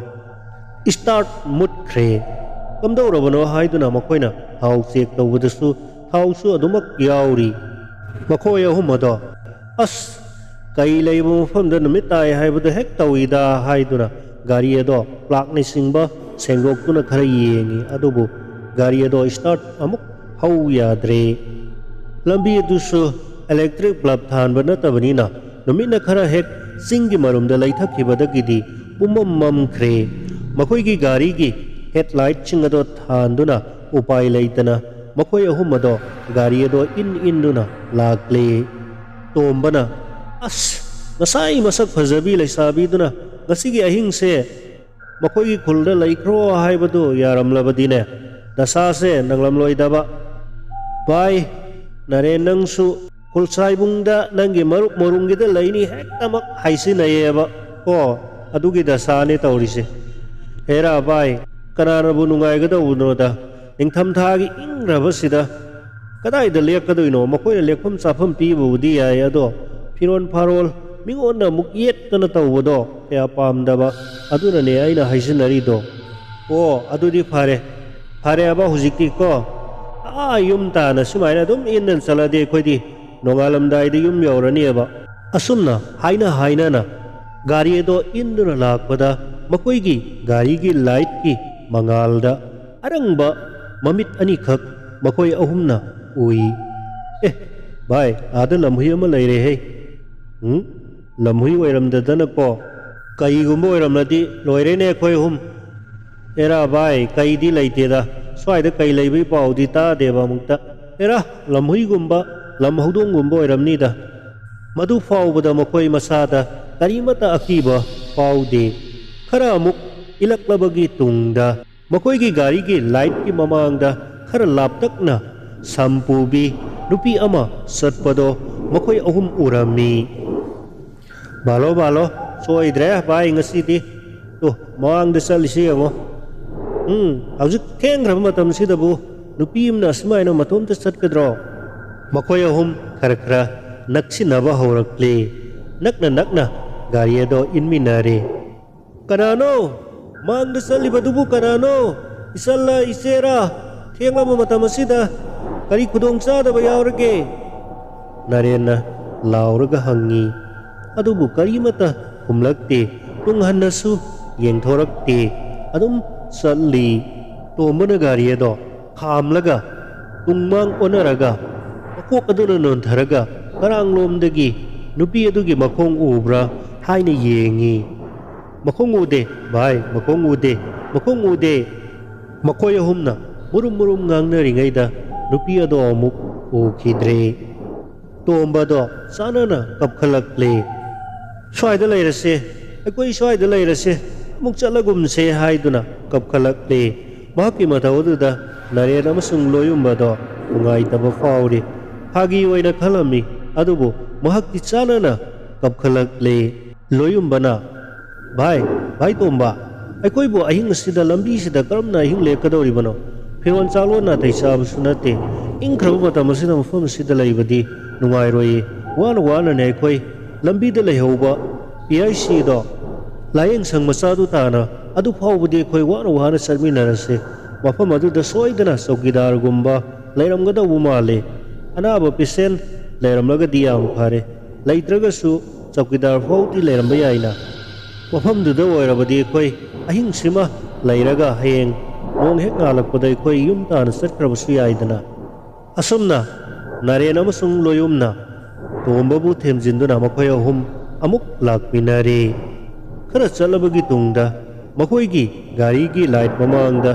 ꯁ꯭ꯇꯥꯔꯠ ꯃꯨꯠꯈ꯭ꯔꯦ꯫ ꯀꯝꯗꯧꯔꯕꯅꯣ ꯍꯥꯏꯗꯨꯅ ꯃꯈꯣꯏꯅ ꯊꯥꯎ ꯆꯦꯛ ꯇꯧꯕꯗꯁꯨ ꯊꯥꯎꯁꯨ ꯑꯗꯨꯃꯛ ꯌꯥꯎꯔꯤ꯫ ꯃꯈꯣꯏ ꯑꯍꯨꯝ ꯑꯗꯣ, "ꯑꯁ, ꯀꯩ ꯂꯩꯕ ꯃꯐꯝꯗ ꯅꯨꯃꯤꯠ ꯇꯥꯏ ꯍꯥꯏꯕꯗꯣ ꯍꯦꯛ ꯇꯧꯏꯗ" ꯍꯥꯏꯗꯨꯅ ꯒꯥꯔꯤ ꯑꯗꯣ ꯄ꯭ꯂꯥꯛꯅꯆꯤꯡꯕ ꯁꯦꯡꯗꯣꯛꯇꯨꯅ ꯈꯔ ꯌꯦꯡꯉꯤ꯫ ꯑꯗꯨꯕꯨ ꯒꯥꯔꯤ ꯑꯗꯣ ꯁ꯭ꯇꯥꯔꯠ ꯑꯃꯨꯛ ꯍꯧ ꯌꯥꯗ꯭ꯔꯦ꯫ ꯂꯝꯕꯤ ꯑꯗꯨꯁꯨ ꯏꯂꯦꯛꯇ꯭ꯔꯤꯛ ꯕꯜꯕ ꯊꯥꯟꯕ ꯅꯠꯇꯕꯅꯤꯅ ꯅꯨꯃꯤꯠꯅ ꯈꯔ ꯍꯦꯛ ꯆꯤꯡꯒꯤ ꯃꯔꯨꯝꯗ ꯂꯩꯊꯈꯤꯕꯗꯒꯤꯗꯤ ꯄꯨꯝꯃꯝ ꯃꯝꯈ꯭ꯔꯦ꯫ ꯃꯈꯣꯏꯒꯤ ꯒꯥꯔꯤꯒꯤ ꯍꯦꯗꯂꯥꯏꯠꯁꯤꯡ ꯑꯗꯣ ꯊꯥꯟꯗꯨꯅ ꯎꯄꯥꯏ ꯂꯩꯇꯅ ꯃꯈꯣꯏ ꯑꯍꯨꯝ ꯑꯗꯣ ꯒꯥꯔꯤ ꯑꯗꯣ ꯏꯟ ꯏꯟꯗꯨꯅ ꯂꯥꯛꯂꯦ꯫ ꯇꯣꯝꯕꯅ, "ꯑꯁ, ꯉꯁꯥꯏ ꯃꯁꯛ ꯐꯖꯕꯤ ꯂꯩꯁꯥꯕꯤꯗꯨꯅ ꯉꯁꯤꯒꯤ ꯑꯍꯤꯡꯁꯦ ꯃꯈꯣꯏꯒꯤ ꯈꯨꯜꯗ ꯂꯩꯈ꯭ꯔꯣ ꯍꯥꯏꯕꯗꯨ ꯌꯥꯔꯝꯂꯕꯗꯤꯅꯦ, ꯗꯁꯥꯁꯦ ꯅꯪꯂꯝꯂꯣꯏꯗꯕ꯫ ꯚꯥꯏ ꯅꯔꯦꯟ, ꯅꯪꯁꯨ ꯈꯨꯜꯁꯥꯏꯕꯨꯡꯗ ꯅꯪꯒꯤ ꯃꯔꯨꯞ ꯃꯣꯔꯨꯡꯒꯤꯗ ꯂꯩꯅꯤ ꯍꯦꯛꯇꯃꯛ ꯍꯥꯏꯁꯤꯟꯅꯩꯌꯦꯕ ꯀꯣ, ꯑꯗꯨꯒꯤ ꯗꯁꯥꯅꯦ ꯇꯧꯔꯤꯁꯦ꯫ ꯍꯦꯔꯥ ꯚꯥꯏ, ꯀꯅꯥꯅꯕꯨ ꯅꯨꯡꯉꯥꯏꯒꯗꯧꯕꯅꯣꯗ, ꯅꯤꯡꯊꯝꯊꯥꯒꯤ ꯏꯪꯈ꯭ꯔꯕꯁꯤꯗ ꯀꯗꯥꯏꯗ ꯂꯦꯛꯀꯗꯣꯏꯅꯣ? ꯃꯈꯣꯏꯅ ꯂꯦꯛꯐꯝ ꯆꯥꯐꯝ ꯄꯤꯕꯕꯨꯗꯤ ꯌꯥꯏ, ꯑꯗꯣ ꯐꯤꯔꯣꯜ ꯐꯥꯔꯣꯜ ꯃꯤꯉꯣꯟꯗ ꯑꯃꯨꯛ ꯌꯦꯠꯇꯅ ꯇꯧꯕꯗꯣ ꯀꯌꯥ ꯄꯥꯝꯗꯕ꯫ ꯑꯗꯨꯅꯅꯦ ꯑꯩꯅ ꯍꯥꯏꯖꯟꯅꯔꯤꯗꯣ꯫ ꯑꯣ, ꯑꯗꯨꯗꯤ ꯐꯔꯦ꯫ ꯐꯔꯦꯕ ꯍꯧꯖꯤꯛꯇꯤ ꯀꯣ꯫ ꯑꯥ, ꯌꯨꯝ ꯇꯥꯅ ꯁꯨꯃꯥꯏꯅ ꯑꯗꯨꯝ ꯏꯟꯗꯅ ꯆꯠꯂꯗꯤ ꯑꯩꯈꯣꯏꯗꯤ ꯅꯣꯡꯉꯥꯜꯂꯝꯗꯥꯏꯗ ꯌꯨꯝ ꯌꯧꯔꯅꯦꯕ꯫ ꯑꯁꯨꯝꯅ ꯍꯥꯏꯅ ꯍꯥꯏꯅꯅ ꯒꯥꯔꯤ ꯑꯗꯣ ꯏꯟꯗꯨꯅ ꯂꯥꯛꯄꯗ ꯃꯈꯣꯏꯒꯤ ꯒꯥꯔꯤꯒꯤ ꯂꯥꯏꯠꯀꯤ ꯃꯉꯥꯜꯗ ꯑꯔꯪꯕ ꯃꯃꯤꯠ ꯑꯅꯤꯈꯛ ꯃꯈꯣꯏ ꯑꯍꯨꯝꯅ ꯎꯏ꯫ "ꯑꯦ, ꯚꯥꯏ, ꯑꯥꯗ ꯂꯝꯍꯨꯏ ꯑꯃ ꯂꯩꯔꯦꯍꯦ!" "ꯎꯝ? ꯂꯝꯍꯨꯏ ꯑꯣꯏꯔꯝꯗꯗꯅꯀꯣ, ꯀꯩꯒꯨꯝꯕ ꯑꯣꯏꯔꯝꯂꯗꯤ ꯂꯣꯏꯔꯦꯅꯦ ꯑꯩꯈꯣꯏ ꯑꯍꯨꯝ!" "ꯑꯦꯔꯥ ꯚꯥꯏ, ꯀꯩꯗꯤ ꯂꯩꯇꯦꯗ, ꯁ꯭ꯋꯥꯏꯗ ꯀꯩ ꯂꯩꯕꯒꯤ ꯄꯥꯎꯗꯤ ꯇꯥꯗꯦꯕ ꯑꯃꯨꯛꯇ꯫ ꯑꯦꯔꯥ, ꯂꯝꯍꯨꯏꯒꯨꯝꯕ, ꯂꯝ ꯍꯧꯗꯣꯡꯒꯨꯝꯕ ꯑꯣꯏꯔꯝꯅꯤꯗ꯫" ꯃꯗꯨ ꯐꯥꯎꯕꯗ ꯃꯈꯣꯏ ꯃꯁꯥꯗ ꯀꯔꯤꯃꯠꯇ ꯑꯀꯤꯕ ꯐꯥꯎꯗꯦ꯫ ꯈꯔ ꯑꯃꯨꯛ ꯏꯜꯂꯛꯂꯕꯒꯤ ꯇꯨꯡꯗ ꯃꯈꯣꯏꯒꯤ ꯒꯥꯔꯤꯒꯤ ꯂꯥꯏꯠꯀꯤ ꯃꯃꯥꯡꯗ ꯈꯔ ꯂꯥꯞꯇꯛꯅ ꯁꯝ ꯄꯨꯕꯤ ꯅꯨꯄꯤ ꯑꯃ ꯆꯠꯄꯗꯣ ꯃꯈꯣꯏ ꯑꯍꯨꯝ ꯎꯔꯝꯃꯤ꯫ "ꯕꯥꯂꯣ, ꯕꯥꯂꯣ, ꯁꯣꯏꯗ꯭ꯔꯦ ꯚꯥꯏ ꯉꯁꯤꯗꯤ꯫ ꯇꯨ, ꯃꯃꯥꯡꯗ ꯆꯠꯂꯤꯁꯤ ꯌꯦꯡꯉꯣ꯫ ꯎꯝ, ꯍꯧꯖꯤꯛ ꯊꯦꯡꯈ꯭ꯔꯕ ꯃꯇꯝꯁꯤꯗꯕꯨ ꯅꯨꯄꯤ ꯑꯃꯅ ꯑꯁꯨꯃꯥꯏꯅ ꯃꯇꯣꯝꯇ ꯆꯠꯀꯗ꯭ꯔꯣ?" ꯃꯈꯣꯏ ꯑꯍꯨꯝ ꯈꯔ ꯈꯔ ꯅꯛꯁꯤꯟꯅꯕ ꯍꯧꯔꯛꯂꯦ꯫ ꯅꯛꯅ ꯅꯛꯅ ꯒꯥꯔꯤ ꯑꯗꯣ ꯏꯟꯃꯤꯟꯅꯔꯦ꯫ "ꯀꯅꯥꯅꯣ? ꯃꯥꯡꯗ ꯆꯠꯂꯤꯕꯗꯨꯕꯨ ꯀꯅꯥꯅꯣ? ꯏꯆꯜꯂ ꯏꯆꯦꯔ? ꯊꯦꯡꯂꯕ ꯃꯇꯝ ꯑꯁꯤꯗ ꯀꯔꯤ ꯈꯨꯗꯣꯡ ꯆꯥꯗꯕ ꯌꯥꯎꯔꯒꯦ?" ꯅꯔꯦꯟꯅ ꯂꯥꯎꯔꯒ ꯍꯪꯉꯤ꯫ ꯑꯗꯨꯕꯨ ꯀꯔꯤꯃꯠꯇ ꯈꯨꯝꯂꯛꯇꯦ꯫ ꯇꯨꯡ ꯍꯟꯅꯁꯨ ꯌꯦꯡꯊꯣꯔꯛꯇꯦ꯫ ꯑꯗꯨꯝ ꯆꯠꯂꯤ꯫ ꯇꯣꯝꯕꯅ ꯒꯥꯔꯤ ꯑꯗꯣ ꯈꯥꯝꯂꯒ ꯇꯨꯡꯃꯥꯡ ꯑꯣꯟꯅꯔꯒ ꯃꯀꯣꯛ ꯑꯗꯨꯅ ꯅꯣꯟꯊꯔꯒ ꯀꯔꯥꯡꯂꯣꯝꯗꯒꯤ ꯅꯨꯄꯤ ꯑꯗꯨꯒꯤ ꯃꯈꯣꯡ ꯎꯕ꯭ꯔꯥ ꯍꯥꯏꯅ ꯌꯦꯡꯉꯤ꯫ "ꯃꯈꯣꯡ ꯎꯗꯦ, ꯚꯥꯏ, ꯃꯈꯣꯡ ꯎꯗꯦ, ꯃꯈꯣꯡ ꯎꯗꯦ!" ꯃꯈꯣꯏ ꯑꯍꯨꯝꯅ ꯃꯨꯔꯨꯝ ꯃꯨꯔꯨꯝ ꯉꯥꯡꯅꯔꯤꯉꯩꯗ ꯅꯨꯄꯤ ꯑꯗꯣ ꯑꯃꯨꯛ ꯎꯈꯤꯗ꯭ꯔꯦ꯫ ꯇꯣꯝꯕꯗꯣ ꯆꯥꯟꯅꯅ ꯀꯞꯈꯠꯂꯛꯂꯦ꯫ "ꯁ꯭ꯋꯥꯏꯗ ꯂꯩꯔꯁꯦ, ꯑꯩꯈꯣꯏ ꯁ꯭ꯋꯥꯏꯗ ꯂꯩꯔꯁꯦ, ꯑꯃꯨꯛ ꯆꯠꯂꯒꯨꯝꯁꯦ" ꯍꯥꯏꯗꯨꯅ ꯀꯞꯈꯠꯂꯛꯂꯦ꯫ ꯃꯍꯥꯛꯀꯤ ꯃꯇꯧ ꯑꯗꯨꯗ ꯅꯔꯦꯟ ꯑꯃꯁꯨꯡ ꯂꯣꯌꯨꯝꯕꯗꯣ ꯅꯨꯡꯉꯥꯏꯇꯕ ꯐꯥꯎꯔꯤ꯫ ꯐꯥꯒꯤ ꯑꯣꯏꯅ ꯈꯜꯂꯝꯃꯤ, ꯑꯗꯨꯕꯨ ꯃꯍꯥꯛꯇꯤ ꯆꯥꯟꯅꯅ ꯀꯞꯈꯠꯂꯛꯂꯦ꯫ ꯂꯣꯌꯨꯝꯕꯅ, "ꯚꯥꯏ, ꯚꯥꯏ ꯇꯣꯝꯕ, ꯑꯩꯈꯣꯏꯕꯨ ꯑꯍꯤꯡ ꯑꯁꯤꯗ ꯂꯝꯕꯤꯁꯤꯗ ꯀꯔꯝꯅ ꯑꯍꯤꯡ ꯂꯦꯛꯀꯗꯧꯔꯤꯕꯅꯣ? ꯐꯤꯔꯣꯜ ꯆꯥꯔꯣꯟ ꯅꯥꯇꯩ ꯆꯥꯕꯁꯨ ꯅꯠꯇꯦ꯫ ꯏꯪꯈ꯭ꯔꯕ ꯃꯇꯝ ꯑꯁꯤꯗ ꯃꯐꯝ ꯑꯁꯤꯗ ꯂꯩꯕꯗꯤ ꯅꯨꯡꯉꯥꯏꯔꯣꯏꯌꯦ꯫ ꯋꯥꯅ ꯋꯥꯅꯅꯦ ꯑꯩꯈꯣꯏ ꯂꯝꯕꯤꯗ ꯂꯩꯍꯧꯕ ꯄꯤ ꯑꯥꯏ ꯁꯤꯗꯣ ꯂꯥꯏꯌꯦꯡ ꯁꯪ ꯃꯆꯥꯗꯨ ꯇꯥꯅ ꯑꯗꯨ ꯐꯥꯎꯕꯗꯤ ꯑꯩꯈꯣꯏ ꯋꯥꯅ ꯋꯥꯅ ꯆꯠꯃꯤꯟꯅꯔꯁꯦ꯫ ꯃꯐꯝ ꯑꯗꯨꯗ ꯁꯣꯏꯗꯅ ꯆꯧꯀꯤꯗꯥꯔꯒꯨꯝꯕ ꯂꯩꯔꯝꯒꯗꯧꯕ ꯃꯥꯜꯂꯦ꯫ ꯑꯅꯥꯕ ꯄꯦꯁꯦꯟ ꯂꯩꯔꯝꯂꯒꯗꯤ ꯌꯥꯝ ꯐꯔꯦ, ꯂꯩꯇ꯭ꯔꯒꯁꯨ ꯆꯧꯀꯤꯗꯥꯔ ꯐꯥꯎꯗꯤ ꯂꯩꯔꯝꯕ ꯌꯥꯏꯅ꯫ ꯃꯐꯝꯗꯨꯗ ꯑꯣꯏꯔꯕꯗꯤ ꯑꯩꯈꯣꯏ ꯑꯍꯤꯡꯁꯤꯃ ꯂꯩꯔꯒ ꯍꯌꯦꯡ ꯅꯣꯡ ꯍꯦꯛ ꯉꯥꯜꯂꯛꯄꯗ ꯑꯩꯈꯣꯏ ꯌꯨꯝ ꯇꯥꯅ ꯆꯠꯈ꯭ꯔꯕꯁꯨ ꯌꯥꯏꯗꯅ꯫ ꯑꯁꯨꯝꯅ ꯅꯔꯦꯟ ꯑꯃꯁꯨꯡ ꯂꯣꯌꯨꯝꯅ ꯇꯣꯝꯕꯕꯨ ꯊꯦꯝꯖꯤꯟꯗꯨꯅ ꯃꯈꯣꯏ ꯑꯍꯨꯝ ꯑꯃꯨꯛ ꯂꯥꯛꯃꯤꯟꯅꯔꯦ꯫ ꯈꯔ ꯆꯠꯂꯕꯒꯤ ꯇꯨꯡꯗ ꯃꯈꯣꯏꯒꯤ ꯒꯥꯔꯤꯒꯤ ꯂꯥꯏꯠ ꯃꯃꯥꯡꯗ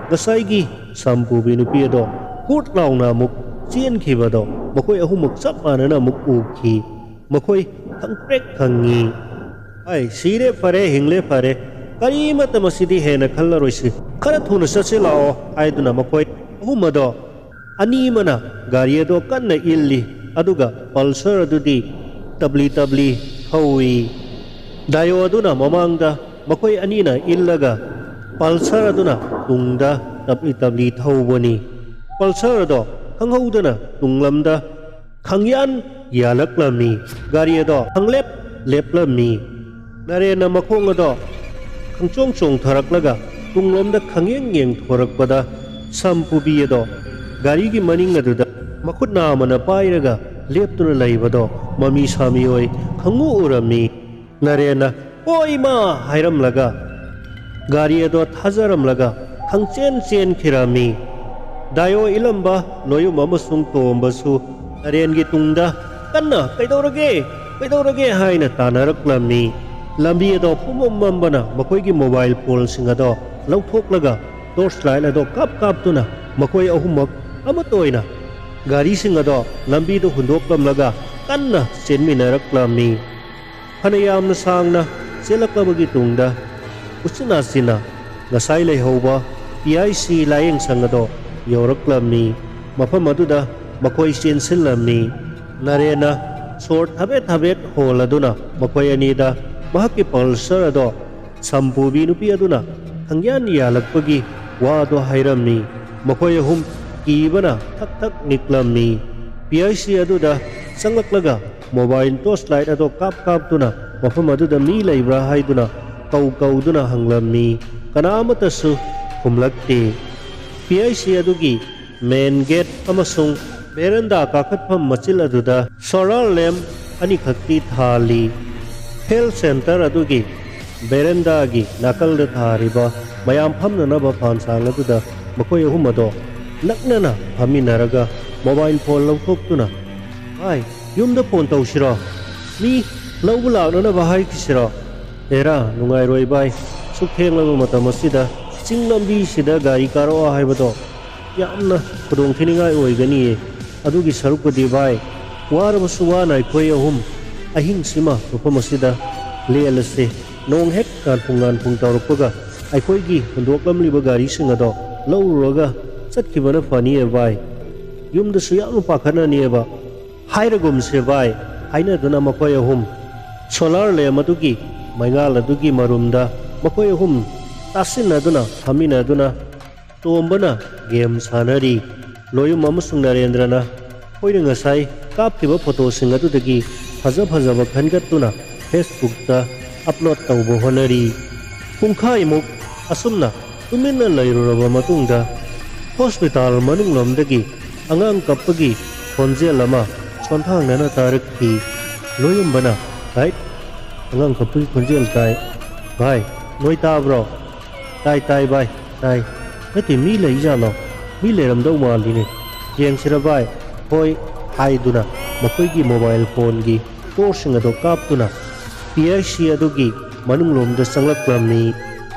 ꯉꯁꯥꯏꯒꯤ ꯁꯝ ꯄꯨꯕꯤ ꯅꯨꯄꯤ ꯑꯗꯣ ꯍꯨꯠ ꯂꯥꯎꯅ ꯑꯃꯨꯛ ꯆꯦꯟꯈꯤꯕꯗꯣ ꯃꯈꯣꯏ ꯑꯍꯨꯝꯃꯛ ꯆꯞ ꯃꯥꯟꯅꯅ ꯑꯃꯨꯛ ꯎꯈꯤ꯫ ꯃꯈꯣꯏ ꯈꯪꯄ꯭ꯔꯦꯛ ꯈꯪꯉꯤ꯫ "ꯑꯩ ꯁꯤꯔꯦ ꯐꯔꯦ, ꯍꯤꯡꯂꯦ ꯐꯔꯦ, ꯀꯔꯤꯃꯠꯇ ꯃꯁꯤꯗꯤ ꯍꯦꯟꯅ ꯈꯜꯂꯔꯣꯏꯁꯤ, ꯈꯔ ꯊꯨꯅ ꯆꯠꯁꯤ ꯂꯥꯛꯑꯣ" ꯍꯥꯏꯗꯨꯅ ꯃꯈꯣꯏ ꯑꯍꯨꯝ ꯑꯗꯣ ꯑꯅꯤ ꯑꯃꯅ ꯒꯥꯔꯤ ꯑꯗꯣ ꯀꯟꯅ ꯏꯜꯂꯤ, ꯑꯗꯨꯒ ꯄꯜꯁꯔ ꯑꯗꯨꯗꯤ ꯇꯞꯂꯤ ꯇꯞꯂꯤ ꯊꯧꯏ꯫ ꯗꯥꯏꯑꯣ ꯑꯗꯨꯅ ꯃꯃꯥꯡꯗ ꯃꯈꯣꯏ ꯑꯅꯤꯅ ꯏꯜꯂꯒ ꯄꯜꯁꯔ ꯑꯗꯨꯅ ꯇꯨꯡꯗ ꯇꯞꯂꯤ ꯇꯞꯂꯤ ꯊꯧꯕꯅꯤ꯫ ꯄꯜꯁꯔ ꯑꯗꯣ ꯈꯪꯍꯧꯗꯅ ꯇꯨꯡꯂꯝꯗ ꯈꯪꯌꯥꯟ ꯌꯥꯜꯂꯛꯂꯝꯃꯤ꯫ ꯒꯥꯔꯤ ꯑꯗꯣ ꯈꯪꯂꯦꯞ ꯂꯦꯞꯂꯝꯃꯤ꯫ ꯅꯔꯦꯟꯅ ꯃꯈꯣꯡ ꯑꯗꯣ ꯈꯪꯆꯣꯡ ꯆꯣꯡꯊꯔꯛꯂꯒ ꯇꯨꯡꯂꯣꯝꯗ ꯈꯪꯌꯦꯡ ꯌꯦꯡꯊꯣꯔꯛꯄꯗ ꯁꯝ ꯄꯨꯕꯤ ꯑꯗꯣ ꯒꯥꯔꯤꯒꯤ ꯃꯅꯤꯡ ꯑꯗꯨꯗ ꯃꯈꯨꯠ ꯅꯥꯝꯃꯅ ꯄꯥꯏꯔꯒ ꯂꯦꯞꯇꯨꯅ ꯂꯩꯕꯗꯣ ꯃꯃꯤ ꯁꯥꯃꯤ ꯑꯣꯏ ꯈꯪꯎ ꯎꯔꯝꯃꯤ꯫ ꯅꯔꯦꯟꯅ "ꯑꯣ ꯏꯃꯥ" ꯍꯥꯏꯔꯝꯂꯒ ꯒꯥꯔꯤ ꯑꯗꯣ ꯊꯥꯖꯔꯝꯂꯒ ꯈꯪꯆꯦꯟ ꯆꯦꯟꯈꯤꯔꯝꯃꯤ꯫ ꯗꯥꯏꯑꯣ ꯏꯂꯝꯕ, ꯂꯣꯌꯨꯝ ꯑꯃꯁꯨꯡ ꯇꯣꯝꯕꯁꯨ ꯅꯔꯦꯟꯒꯤ ꯇꯨꯡꯗ ꯀꯟꯅ "ꯀꯩꯗꯧꯔꯒꯦ? ꯀꯩꯗꯧꯔꯒꯦ?" ꯍꯥꯏꯅ ꯇꯥꯟꯅꯔꯛꯂꯝꯃꯤ꯫ ꯂꯝꯕꯤ ꯑꯗꯣ ꯄꯨꯝꯃꯝ ꯃꯝꯕꯅ ꯃꯈꯣꯏꯒꯤ ꯃꯣꯕꯥꯏꯜ ꯐꯣꯟꯁꯤꯡ ꯑꯗꯣ ꯂꯧꯊꯣꯛꯂꯒ ꯇꯣꯔꯆ ꯂꯥꯏꯠ ꯑꯗꯣ ꯀꯥꯞ ꯀꯥꯞꯇꯨꯅ ꯃꯈꯣꯏ ꯑꯍꯨꯝꯃꯛ ꯑꯃꯠꯇ ꯑꯣꯏꯅ ꯒꯥꯔꯤꯁꯤꯡ ꯑꯗꯣ ꯂꯝꯕꯤꯗ ꯍꯨꯟꯗꯣꯛꯂꯝꯂꯒ ꯀꯟꯅ ꯆꯦꯟꯃꯤꯟꯅꯔꯛꯂꯝꯃꯤ꯫ ꯐꯅ ꯌꯥꯝꯅ ꯁꯥꯡꯅ ꯆꯦꯜꯂꯛꯂꯕꯒꯤ ꯇꯨꯡꯗ ꯎꯆꯤꯟ ꯅꯥꯆꯤꯟꯅ ꯉꯁꯥꯏ ꯂꯩꯍꯧꯕ ꯄꯤ ꯑꯥꯏ ꯁꯤ ꯂꯥꯏꯌꯦꯡ ꯁꯪ ꯑꯗꯣ ꯌꯧꯔꯛꯂꯝꯃꯤ꯫ ꯃꯐꯝ ꯑꯗꯨꯗ ꯃꯈꯣꯏ ꯆꯦꯟꯁꯤꯜꯂꯝꯃꯤ꯫ ꯅꯔꯦꯟꯅ ꯁꯣꯔ ꯊꯕꯦꯠ ꯊꯕꯦꯠ ꯍꯣꯜꯂꯗꯨꯅ ꯃꯈꯣꯏ ꯑꯅꯤꯗ ꯃꯍꯥꯛꯀꯤ ꯄꯜꯁꯔ ꯑꯗꯣ ꯁꯝ ꯄꯨꯕꯤ ꯅꯨꯄꯤ ꯑꯗꯨꯅ ꯈꯪꯌꯥꯟ ꯌꯥꯜꯂꯛꯄꯒꯤ ꯋꯥꯗꯣ ꯍꯥꯏꯔꯝꯃꯤ꯫ ꯃꯈꯣꯏ ꯑꯍꯨꯝ ꯀꯤꯕꯅ ꯊꯛ ꯊꯛ ꯅꯤꯛꯂꯝꯃꯤ꯫ ꯄꯤ ꯑꯩꯆ ꯁꯤ ꯑꯗꯨꯗ ꯆꯪꯂꯛꯂꯒ mobile torch light ꯑꯗꯣ ꯀꯥꯞ ꯀꯥꯞꯇꯨꯅ ꯃꯐꯝ ꯑꯗꯨꯗ ꯃꯤ ꯂꯩꯕ꯭ꯔꯥ ꯍꯥꯏꯗꯨꯅ ꯀꯧ ꯀꯧꯗꯨꯅ ꯍꯪꯂꯝꯃꯤ꯫ ꯀꯅꯥ ꯑꯃꯠꯇꯁꯨ ꯈꯨꯝꯂꯛꯇꯦ꯫ ꯄꯤ ꯑꯩꯆ ꯁꯤ ꯑꯗꯨꯒꯤ main gate ꯑꯃꯁꯨꯡ veranda ꯀꯥꯈꯠꯐꯝ ꯃꯆꯤꯜ ꯑꯗꯨꯗ solar lamp ꯑꯅꯤꯈꯛꯇꯤ ꯊꯥꯜꯂꯤ꯫ Health center ꯑꯗꯨꯒꯤ verandaꯒꯤ ꯅꯥꯀꯜꯗ ꯊꯥꯔꯤꯕ ꯃꯌꯥꯝ ꯐꯝꯅꯅꯕ ꯐꯥꯟꯁꯥꯡ ꯑꯗꯨꯗ ꯃꯈꯣꯏ ꯑꯍꯨꯝ ꯑꯗꯣ ꯅꯛꯅꯅ ꯐꯝꯃꯤꯟꯅꯔꯒ mobile phone ꯂꯧꯊꯣꯛꯇꯨꯅ, "ꯚꯥꯏ, ꯌꯨꯝꯗ phone ꯇꯧꯁꯤꯔꯣ? ꯃꯤ ꯂꯧꯕ ꯂꯥꯛꯅꯅꯕ ꯍꯥꯏꯈꯤꯁꯤꯔꯣ?" "ꯑꯦꯔꯥ, ꯅꯨꯡꯉꯥꯏꯔꯣꯏ ꯚꯥꯏ, ꯁꯨꯛ ꯊꯦꯡꯂꯕ ꯃꯇꯝ ꯑꯁꯤꯗ ꯆꯤꯡ ꯂꯝꯕꯤꯁꯤꯗ ꯒꯥꯔꯤ ꯀꯥꯔꯛꯑꯣ ꯍꯥꯏꯕꯗꯣ ꯌꯥꯝꯅ ꯈꯨꯗꯣꯡꯊꯤꯅꯤꯡꯉꯥꯏ ꯑꯣꯏꯒꯅꯤꯌꯦ꯫ ꯑꯗꯨꯒꯤ ꯁꯔꯨꯛꯄꯨꯗꯤ ꯚꯥꯏ, ꯋꯥꯔꯕꯁꯨ ꯋꯥꯅ ꯑꯩꯈꯣꯏ ꯑꯍꯨꯝ ꯑꯍꯤꯡꯁꯤꯃ ꯃꯐꯝ ꯑꯁꯤꯗ ꯂꯦꯜꯂꯁꯦ꯫ ꯅꯣꯡ ꯍꯦꯛ ꯉꯥꯟꯐꯨꯡ ꯉꯥꯟꯐꯨꯡ ꯇꯧꯔꯛꯄꯒ ꯑꯩꯈꯣꯏꯒꯤ ꯍꯨꯟꯗꯣꯛꯂꯝꯂꯤꯕ ꯒꯥꯔꯤꯁꯤꯡ ꯑꯗꯣ ꯂꯧꯔꯨꯔꯒ ꯆꯠꯈꯤꯕꯅ ꯐꯅꯤꯌꯦ ꯚꯥꯏ꯫ ꯌꯨꯝꯗꯁꯨ ꯌꯥꯝꯅ ꯄꯥꯈꯠꯅꯅꯤꯌꯦꯕ꯫ ꯍꯥꯏꯔꯒꯨꯝꯁꯦ ꯚꯥꯏ" ꯍꯥꯏꯅꯗꯨꯅ ꯃꯈꯣꯏ ꯑꯍꯨꯝ solar lamp ꯑꯗꯨꯒꯤ ꯃꯩꯉꯥꯜ ꯑꯗꯨꯒꯤ ꯃꯔꯨꯝꯗ ꯃꯈꯣꯏ ꯑꯍꯨꯝ ꯇꯥꯁꯤꯟꯅꯗꯨꯅ ꯐꯝꯃꯤꯟꯅꯗꯨꯅ ꯇꯣꯝꯕꯅ game ꯁꯥꯟꯅꯔꯤ꯫ ꯂꯣꯌꯨꯝ ꯑꯃꯁꯨꯡ ꯅꯔꯦꯟꯗ꯭ꯔꯅ ꯑꯩꯈꯣꯏꯅ ꯉꯁꯥꯏ ꯀꯥꯞꯈꯤꯕ photoꯁꯤꯡ ꯑꯗꯨꯗꯒꯤ ꯐꯖ ꯐꯖꯕ ꯈꯟꯒꯠꯇꯨꯅ Facebookꯇ upload ꯇꯧꯕ ꯍꯣꯠꯅꯔꯤ꯫ ꯄꯨꯡꯈꯥꯏꯃꯨꯛ ꯑꯁꯨꯝꯅ ꯇꯨꯃꯤꯟꯅ ꯂꯩꯔꯨꯔꯕ ꯃꯇꯨꯡꯗ hospital ꯃꯅꯨꯡꯂꯣꯝꯗꯒꯤ ꯑꯉꯥꯡ ꯀꯞꯄꯒꯤ ꯈꯣꯟꯖꯦꯜ ꯑꯃ ꯁꯣꯟꯊꯥꯡꯅꯅ ꯇꯥꯔꯛꯈꯤ꯫ ꯂꯣꯌꯨꯝꯕꯅ, "ꯍꯥꯏꯠ, ꯑꯉꯥꯡ ꯀꯞꯄꯒꯤ ꯈꯣꯟꯖꯦꯜ ꯇꯥꯏ꯫ ꯚꯥꯏ, ꯅꯣꯏ ꯇꯥꯕ꯭ꯔꯣ?" "ꯇꯥꯏ, ꯇꯥꯏ ꯚꯥꯏ, ꯇꯥꯏ꯫ ꯅꯠꯇꯦ, ꯃꯤ ꯂꯩꯖꯥꯠꯂꯣ? ꯃꯤ ꯂꯩꯔꯝꯗꯧ ꯃꯥꯜꯂꯤꯅꯦ꯫ ꯌꯦꯡꯁꯤꯔ ꯚꯥꯏ?" "ꯍꯣꯏ" ꯍꯥꯏꯗꯨꯅ ꯃꯈꯣꯏꯒꯤ mobile phoneꯒꯤ torchꯁꯤꯡ ꯑꯗꯨ ꯀꯥꯞꯇꯨꯅ P I C ꯑꯗꯨꯒꯤ ꯃꯅꯨꯡꯂꯣꯝꯗ ꯆꯪꯂꯛꯂꯝꯃꯤ꯫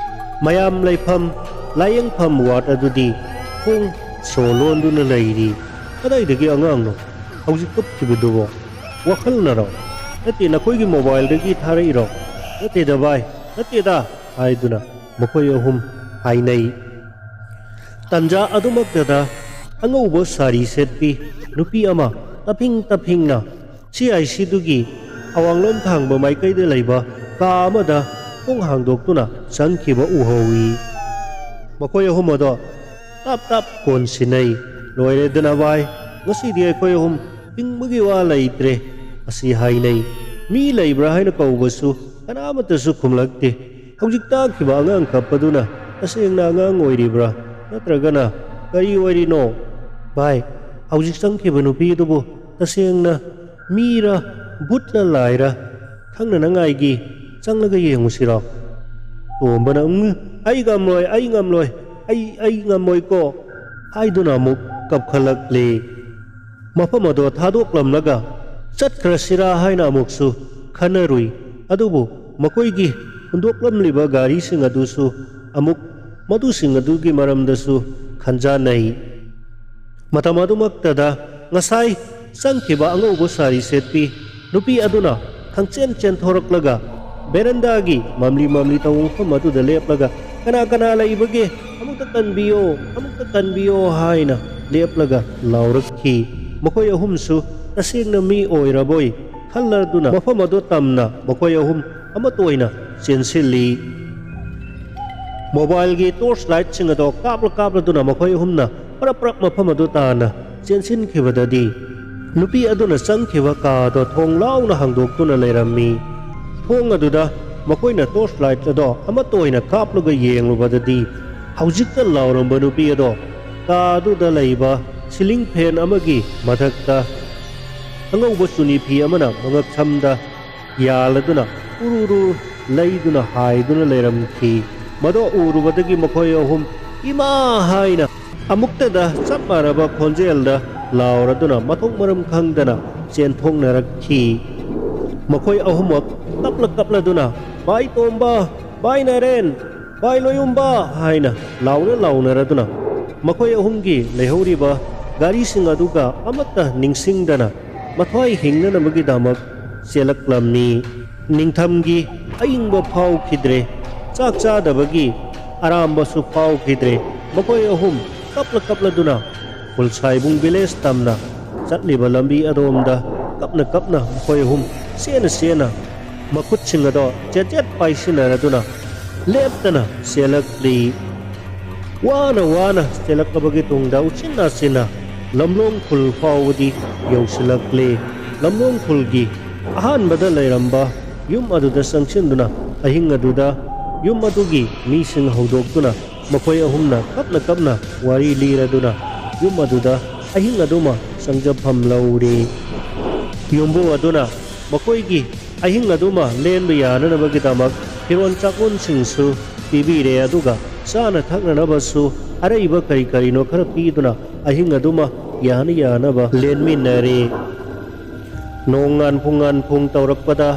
ꯃꯌꯥꯝ ꯂꯩꯐꯝ ꯂꯥꯌꯦꯡꯐꯝ ward ꯑꯗꯨꯗꯤ ꯄꯨꯡ ꯁꯣ ꯂꯣꯟꯗꯨꯅ ꯂꯩꯔꯤ꯫ "ꯀꯗꯥꯏꯗꯒꯤ ꯑꯉꯥꯡꯅꯣ ꯍꯧꯖꯤꯛ ꯀꯞꯈꯤꯕꯗꯨꯕꯣ? ꯋꯥꯈꯜꯅꯔꯣ? ꯅꯠꯇꯦ, ꯅꯈꯣꯏꯒꯤ mobileꯗꯒꯤ ꯊꯥꯔꯛꯏꯔꯣ?" "ꯅꯠꯇꯦꯗ ꯚꯥꯏ, ꯅꯠꯇꯦꯗ" ꯍꯥꯏꯗꯨꯅ ꯃꯈꯣꯏ ꯑꯍꯨꯝ ꯍꯥꯏꯅꯩ꯫ ꯇꯟꯖꯥ ꯑꯗꯨꯃꯛꯇꯗ ꯑꯉꯧꯕ ꯁꯥꯔꯤ ꯁꯦꯠꯄꯤ ꯅꯨꯄꯤ ꯑꯃ ꯇꯞꯐꯤꯡ ꯇꯞꯐꯤꯡꯅ C I Cꯗꯨꯒꯤ ꯑꯋꯥꯡꯂꯣꯝ ꯊꯥꯡꯕ ꯃꯥꯏꯀꯩꯗ ꯂꯩꯕ ꯀꯥ ꯑꯃꯗ ꯊꯣꯡ ꯍꯥꯡꯗꯣꯛꯇꯨꯅ ꯆꯪꯈꯤꯕ ꯎꯍꯧꯏ꯫ ꯃꯈꯣꯏ ꯑꯍꯨꯝ ꯑꯗꯣ ꯇꯞ ꯇꯞ ꯀꯣꯟꯁꯤꯟꯅꯩ꯫ "ꯂꯣꯏꯔꯦꯗꯅ ꯚꯥꯏ, ꯉꯁꯤꯗꯤ ꯑꯩꯈꯣꯏ ꯑꯍꯨꯝ ꯍꯤꯡꯕꯒꯤ ꯋꯥ ꯂꯩꯇ꯭ꯔꯦ" ꯑꯁꯤ ꯍꯥꯏꯅꯩ꯫ ꯃꯤ ꯂꯩꯕ꯭ꯔꯥ ꯍꯥꯏꯅ ꯀꯧꯕꯁꯨ ꯀꯅꯥꯃꯠꯇꯁꯨ ꯈꯨꯝꯂꯛꯇꯦ꯫ ꯍꯧꯖꯤꯛ ꯇꯥꯈꯤꯕ ꯑꯉꯥꯡ ꯀꯞꯄꯗꯨꯅ ꯇꯁꯦꯡꯅ ꯑꯉꯥꯡ ꯑꯣꯏꯔꯤꯕ꯭ꯔꯥ, ꯅꯠꯇ꯭ꯔꯒꯅ ꯀꯔꯤ ꯑꯣꯏꯔꯤꯅꯣ? "ꯚꯥꯏ, ꯍꯧꯖꯤꯛ ꯆꯪꯈꯤꯕ ꯅꯨꯄꯤ ꯑꯗꯨꯕꯨ ꯇꯁꯦꯡꯅ ꯃꯤꯔ ꯚꯨꯠꯂ ꯂꯥꯏꯔ ꯈꯪꯅꯅꯉꯥꯏꯒꯤ ꯆꯪꯂꯒ ꯌꯦꯡꯉꯨꯁꯤꯔꯣ?" ꯇꯣꯝꯕꯅ, "ꯎꯝ, ꯑꯩ ꯉꯝꯂꯣꯏ, ꯑꯩ ꯉꯝꯂꯣꯏ, ꯑꯩ, ꯑꯩ ꯉꯝꯃꯣꯏꯀꯣ" ꯍꯥꯏꯗꯨꯅ ꯑꯃꯨꯛ ꯀꯞꯈꯠꯂꯛꯂꯤ꯫ ꯃꯐꯝ ꯑꯗꯣ ꯊꯥꯗꯣꯛꯂꯝꯂꯒ ꯆꯠꯈ꯭ꯔꯁꯤꯔꯥ ꯍꯥꯏꯅ ꯑꯃꯨꯛꯁꯨ ꯈꯟꯅꯔꯨꯏ꯫ ꯑꯗꯨꯕꯨ ꯃꯈꯣꯏꯒꯤ ꯍꯨꯟꯗꯣꯛꯂꯝꯂꯤꯕ ꯒꯥꯔꯤꯁꯤꯡ ꯑꯗꯨꯁꯨ ꯑꯃꯨꯛ ꯃꯗꯨꯁꯤꯡ ꯑꯗꯨꯒꯤ ꯃꯔꯝꯗꯁꯨ ꯈꯟꯖꯥꯟꯅꯩ꯫ ꯃꯇꯝ ꯑꯗꯨꯃꯛꯇꯗ ꯉꯁꯥꯏ ꯆꯪꯈꯤꯕ ꯑꯉꯧꯕ ꯁꯥꯔꯤ ꯁꯦꯠꯄꯤ ꯅꯨꯄꯤ ꯑꯗꯨꯅ ꯈꯪꯆꯦꯟ ꯆꯦꯟꯊꯣꯔꯛꯂꯒ ꯕꯦꯔꯟꯗꯥꯒꯤ ꯃꯝꯂꯤ ꯃꯝꯂꯤ ꯇꯧꯕ ꯃꯐꯝ ꯑꯗꯨꯗ ꯂꯦꯞꯂꯒ, "ꯀꯅꯥ ꯀꯅꯥ ꯂꯩꯕꯒꯦ? ꯑꯃꯨꯛꯇ ꯀꯟꯕꯤꯌꯣ, ꯑꯃꯨꯛꯇ ꯀꯟꯕꯤꯌꯣ" ꯍꯥꯏꯅ ꯂꯦꯞꯂꯒ ꯂꯥꯎꯔꯛꯈꯤ꯫ ꯃꯈꯣꯏ ꯑꯍꯨꯝꯁꯨ ꯇꯁꯦꯡꯅ ꯃꯤ ꯑꯣꯏꯔꯕꯣꯏ ꯈꯜꯂꯗꯨꯅ ꯃꯐꯝ ꯑꯗꯨ ꯇꯝꯅ ꯃꯈꯣꯏ ꯑꯍꯨꯝ ꯑꯃꯠꯇ ꯑꯣꯏꯅ ꯆꯦꯟꯁꯤꯜꯂꯤ꯫ ꯃꯣꯕꯥꯏꯜꯒꯤ ꯇꯣꯔꯆ ꯂꯥꯏꯠꯁꯤꯡ ꯑꯗꯣ ꯀꯥꯞꯂ ꯀꯥꯞꯂꯗꯨꯅ ꯃꯈꯣꯏ ꯑꯍꯨꯝꯅ ꯄ꯭ꯔꯞ ꯄ꯭ꯔꯞ ꯃꯐꯝ ꯑꯗꯨ ꯇꯥꯅ ꯆꯦꯟꯁꯤꯟꯈꯤꯕꯗꯗꯤ, ꯅꯨꯄꯤ ꯑꯗꯨꯅ ꯆꯪꯈꯤꯕ ꯀꯥ ꯑꯗꯣ ꯊꯣꯡ ꯂꯥꯎꯅ ꯍꯥꯡꯗꯣꯛꯇꯨꯅ ꯂꯩꯔꯝꯃꯤ꯫ ꯊꯣꯡ ꯑꯗꯨꯗ ꯃꯈꯣꯏꯅ ꯇꯣꯔꯆ ꯂꯥꯏꯠ ꯑꯗꯣ ꯑꯃꯠꯇ ꯑꯣꯏꯅ ꯀꯥꯞꯂꯒ ꯌꯦꯡꯂꯨꯕꯗꯗꯤ, ꯍꯧꯖꯤꯛꯇ ꯂꯥꯎꯔꯝꯕ ꯅꯨꯄꯤ ꯑꯗꯣ ꯀꯥ ꯑꯗꯨꯗ ꯂꯩꯕ ꯁꯤꯂꯤꯡ ꯐꯦꯟ ꯑꯃꯒꯤ ꯃꯊꯛꯇ ꯑꯉꯧꯕ ꯆꯨꯅꯤ ꯐꯤ ꯑꯃꯅ ꯃꯉꯛꯁꯝꯗ ꯌꯥꯜꯂꯗꯨꯅ ꯎꯔꯨꯔꯨ ꯂꯩꯗꯨꯅ ꯍꯥꯏꯗꯨꯅ ꯂꯩꯔꯝꯈꯤ꯫ ꯃꯗꯣ ꯎꯔꯨꯕꯗꯒꯤ ꯃꯈꯣꯏ ꯑꯍꯨꯝ "ꯏꯃꯥ!" ꯍꯥꯏꯅ ꯑꯃꯨꯛꯇꯗ ꯆꯞ ꯃꯥꯟꯅꯕ ꯈꯣꯟꯖꯦꯜꯗ ꯂꯥꯎꯔꯗꯨꯅ ꯃꯊꯣꯡ ꯃꯔꯝ ꯈꯪꯗꯅ ꯆꯦꯟꯊꯣꯛꯅꯔꯛꯈꯤ꯫ ꯃꯈꯣꯏ ꯑꯍꯨꯝꯃꯛ ꯀꯞꯂ ꯀꯞꯂꯗꯨꯅ, "ꯚꯥꯏ ꯇꯣꯝꯕ, ꯚꯥꯏ ꯅꯔꯦꯟ, ꯚꯥꯏ ꯂꯣꯌꯨꯝꯕ" ꯍꯥꯏꯅ ꯂꯥꯎꯅ ꯂꯥꯎꯅꯔꯗꯨꯅ ꯃꯈꯣꯏ ꯑꯍꯨꯝꯒꯤ ꯂꯩꯍꯧꯔꯤꯕ ꯒꯥꯔꯤꯁꯤꯡ ꯑꯗꯨꯒ ꯑꯃꯠꯇ ꯅꯤꯡꯁꯤꯡꯗꯅ ꯃꯊ꯭ꯋꯥꯏ ꯍꯤꯡꯅꯅꯕꯒꯤꯗꯃꯛ ꯆꯦꯜꯂꯛꯂꯝꯃꯤ꯫ ꯅꯤꯡꯊꯝꯒꯤ ꯑꯏꯪꯕ ꯐꯥꯎꯈꯤꯗ꯭ꯔꯦ꯫ ꯆꯥꯛ ꯆꯥꯗꯕꯒꯤ ꯑꯔꯥꯝꯕꯁꯨ ꯐꯥꯎꯈꯤꯗ꯭ꯔꯦ꯫ ꯃꯈꯣꯏ ꯑꯍꯨꯝ ꯀꯞꯂ ꯀꯞꯂꯗꯨꯅ ꯈꯨꯜꯁꯥꯏꯕꯨꯡ ꯚꯤꯂꯦꯖ ꯇꯝꯅ ꯆꯠꯂꯤꯕ ꯂꯝꯕꯤ ꯑꯗꯣꯝꯗ ꯀꯞꯅ ꯀꯞꯅ ꯃꯈꯣꯏ ꯑꯍꯨꯝ ꯆꯦꯟꯅ ꯆꯦꯟꯅ ꯃꯈꯨꯠꯁꯤꯡ ꯑꯗꯣ ꯆꯦꯠ ꯆꯦꯠ ꯄꯥꯏꯁꯤꯟꯅꯔꯗꯨꯅ ꯂꯦꯞꯇꯅ ꯆꯦꯜꯂꯛꯂꯤ꯫ ꯋꯥꯅ ꯋꯥꯅ ꯆꯦꯜꯂꯛꯂꯕꯒꯤ ꯇꯨꯡꯗ ꯎꯆꯤꯟ ꯅꯥꯆꯤꯟꯅ ꯂꯝꯂꯣꯡ ꯈꯨꯜ ꯐꯥꯎꯕꯗꯤ ꯌꯧꯁꯤꯜꯂꯛꯂꯦ꯫ ꯂꯝꯂꯣꯡ ꯈꯨꯜꯒꯤ ꯑꯍꯥꯟꯕꯗ ꯂꯩꯔꯝꯕ ꯌꯨꯝ ꯑꯗꯨꯗ ꯆꯪꯁꯤꯟꯗꯨꯅ ꯑꯍꯤꯡ ꯑꯗꯨꯗ ꯌꯨꯝ ꯑꯗꯨꯒꯤ ꯃꯤꯁꯤꯡ ꯍꯧꯗꯣꯛꯇꯨꯅ ꯃꯈꯣꯏ ꯑꯍꯨꯝꯅ ꯀꯞꯅ ꯀꯞꯅ ꯋꯥꯔꯤ ꯂꯤꯔꯗꯨꯅ ꯌꯨꯝ ꯑꯗꯨꯗ ꯑꯍꯤꯡ ꯑꯗꯨꯃ ꯆꯪꯖꯐꯝ ꯂꯧꯔꯦ꯫ ꯌꯨꯝꯕꯨ ꯑꯗꯨꯅ ꯃꯈꯣꯏꯒꯤ ꯑꯍꯤꯡ ꯑꯗꯨꯃ ꯂꯦꯟꯕ ꯌꯥꯅꯅꯕꯒꯤꯗꯃꯛ ꯐꯤꯔꯣꯜ ꯆꯥꯛꯂꯣꯟꯁꯤꯡꯁꯨ ꯄꯤꯕꯤꯔꯦ, ꯑꯗꯨꯒ ꯆꯥꯅ ꯊꯛꯅꯅꯕꯁꯨ ꯑꯔꯩꯕ ꯀꯔꯤ ꯀꯔꯤꯅꯣ ꯈꯔ ꯄꯤꯗꯨꯅ ꯑꯍꯤꯡ ꯑꯗꯨꯃ ꯌꯥꯅ ꯌꯥꯅꯕ ꯂꯦꯟꯃꯤꯟꯅꯔꯦ꯫ ꯅꯣꯡ ꯉꯥꯟꯐꯨꯡ ꯉꯥꯟꯐꯨꯡ ꯇꯧꯔꯛꯄꯗ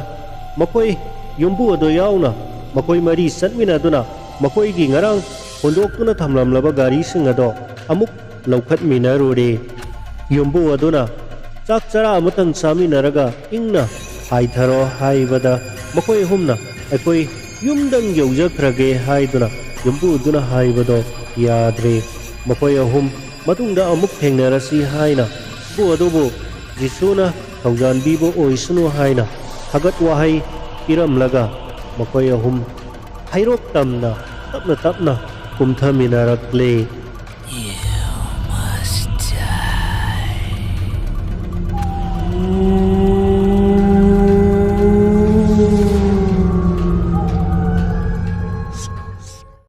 ꯃꯈꯣꯏ ꯌꯨꯝꯕꯨ ꯑꯗꯨ ꯌꯥꯎꯅ ꯃꯈꯣꯏ ꯃꯔꯤ ꯆꯠꯃꯤꯟꯅꯗꯨꯅ ꯃꯈꯣꯏꯒꯤ ꯉꯔꯥꯡ ꯍꯨꯟꯗꯣꯛꯇꯨꯅ ꯊꯝꯂꯝꯂꯕ ꯒꯥꯔꯤꯁꯤꯡ ꯑꯗꯣ ꯑꯃꯨꯛ ꯂꯧꯈꯠꯃꯤꯟꯅꯔꯨꯔꯦ꯫ ꯌꯨꯝꯕꯨ ꯑꯗꯨꯅ ꯆꯥꯛ ꯆꯔꯥ ꯑꯃꯇꯪ ꯆꯥꯃꯤꯟꯅꯔꯒ ꯏꯪꯅ ꯍꯥꯏꯊꯔꯣ ꯍꯥꯏꯕꯗ ꯃꯈꯣꯏ ꯑꯍꯨꯝꯅ ꯑꯩꯈꯣꯏ ꯌꯨꯝꯗꯪ ꯌꯧꯖꯈ꯭ꯔꯒꯦ ꯍꯥꯏꯗꯨꯅ ꯌꯨꯝꯕꯨ ꯑꯗꯨꯅ ꯍꯥꯏꯕꯗꯣ ꯌꯥꯗ꯭ꯔꯦ꯫ ꯃꯈꯣꯏ ꯑꯍꯨꯝ ꯃꯇꯨꯡꯗ ꯑꯃꯨꯛ ꯊꯦꯡꯅꯔꯁꯤ ꯍꯥꯏꯅ ꯌꯨꯝꯕꯨ ꯑꯗꯨꯕꯨ ꯖꯤꯁꯨꯅ ꯊꯧꯖꯥꯟꯕꯤꯕ ꯑꯣꯏꯁꯅꯨ ꯍꯥꯏꯅ ꯊꯥꯒꯠ ꯋꯥꯍꯩ ꯄꯤꯔꯝꯂꯒ ꯃꯈꯣꯏ ꯑꯍꯨꯝ ꯍꯩꯔꯣꯛ ꯇꯝꯅ ꯇꯞꯅ ꯇꯞꯅ ꯀꯨꯝꯊꯃꯤꯟꯅꯔꯛꯂꯦ꯫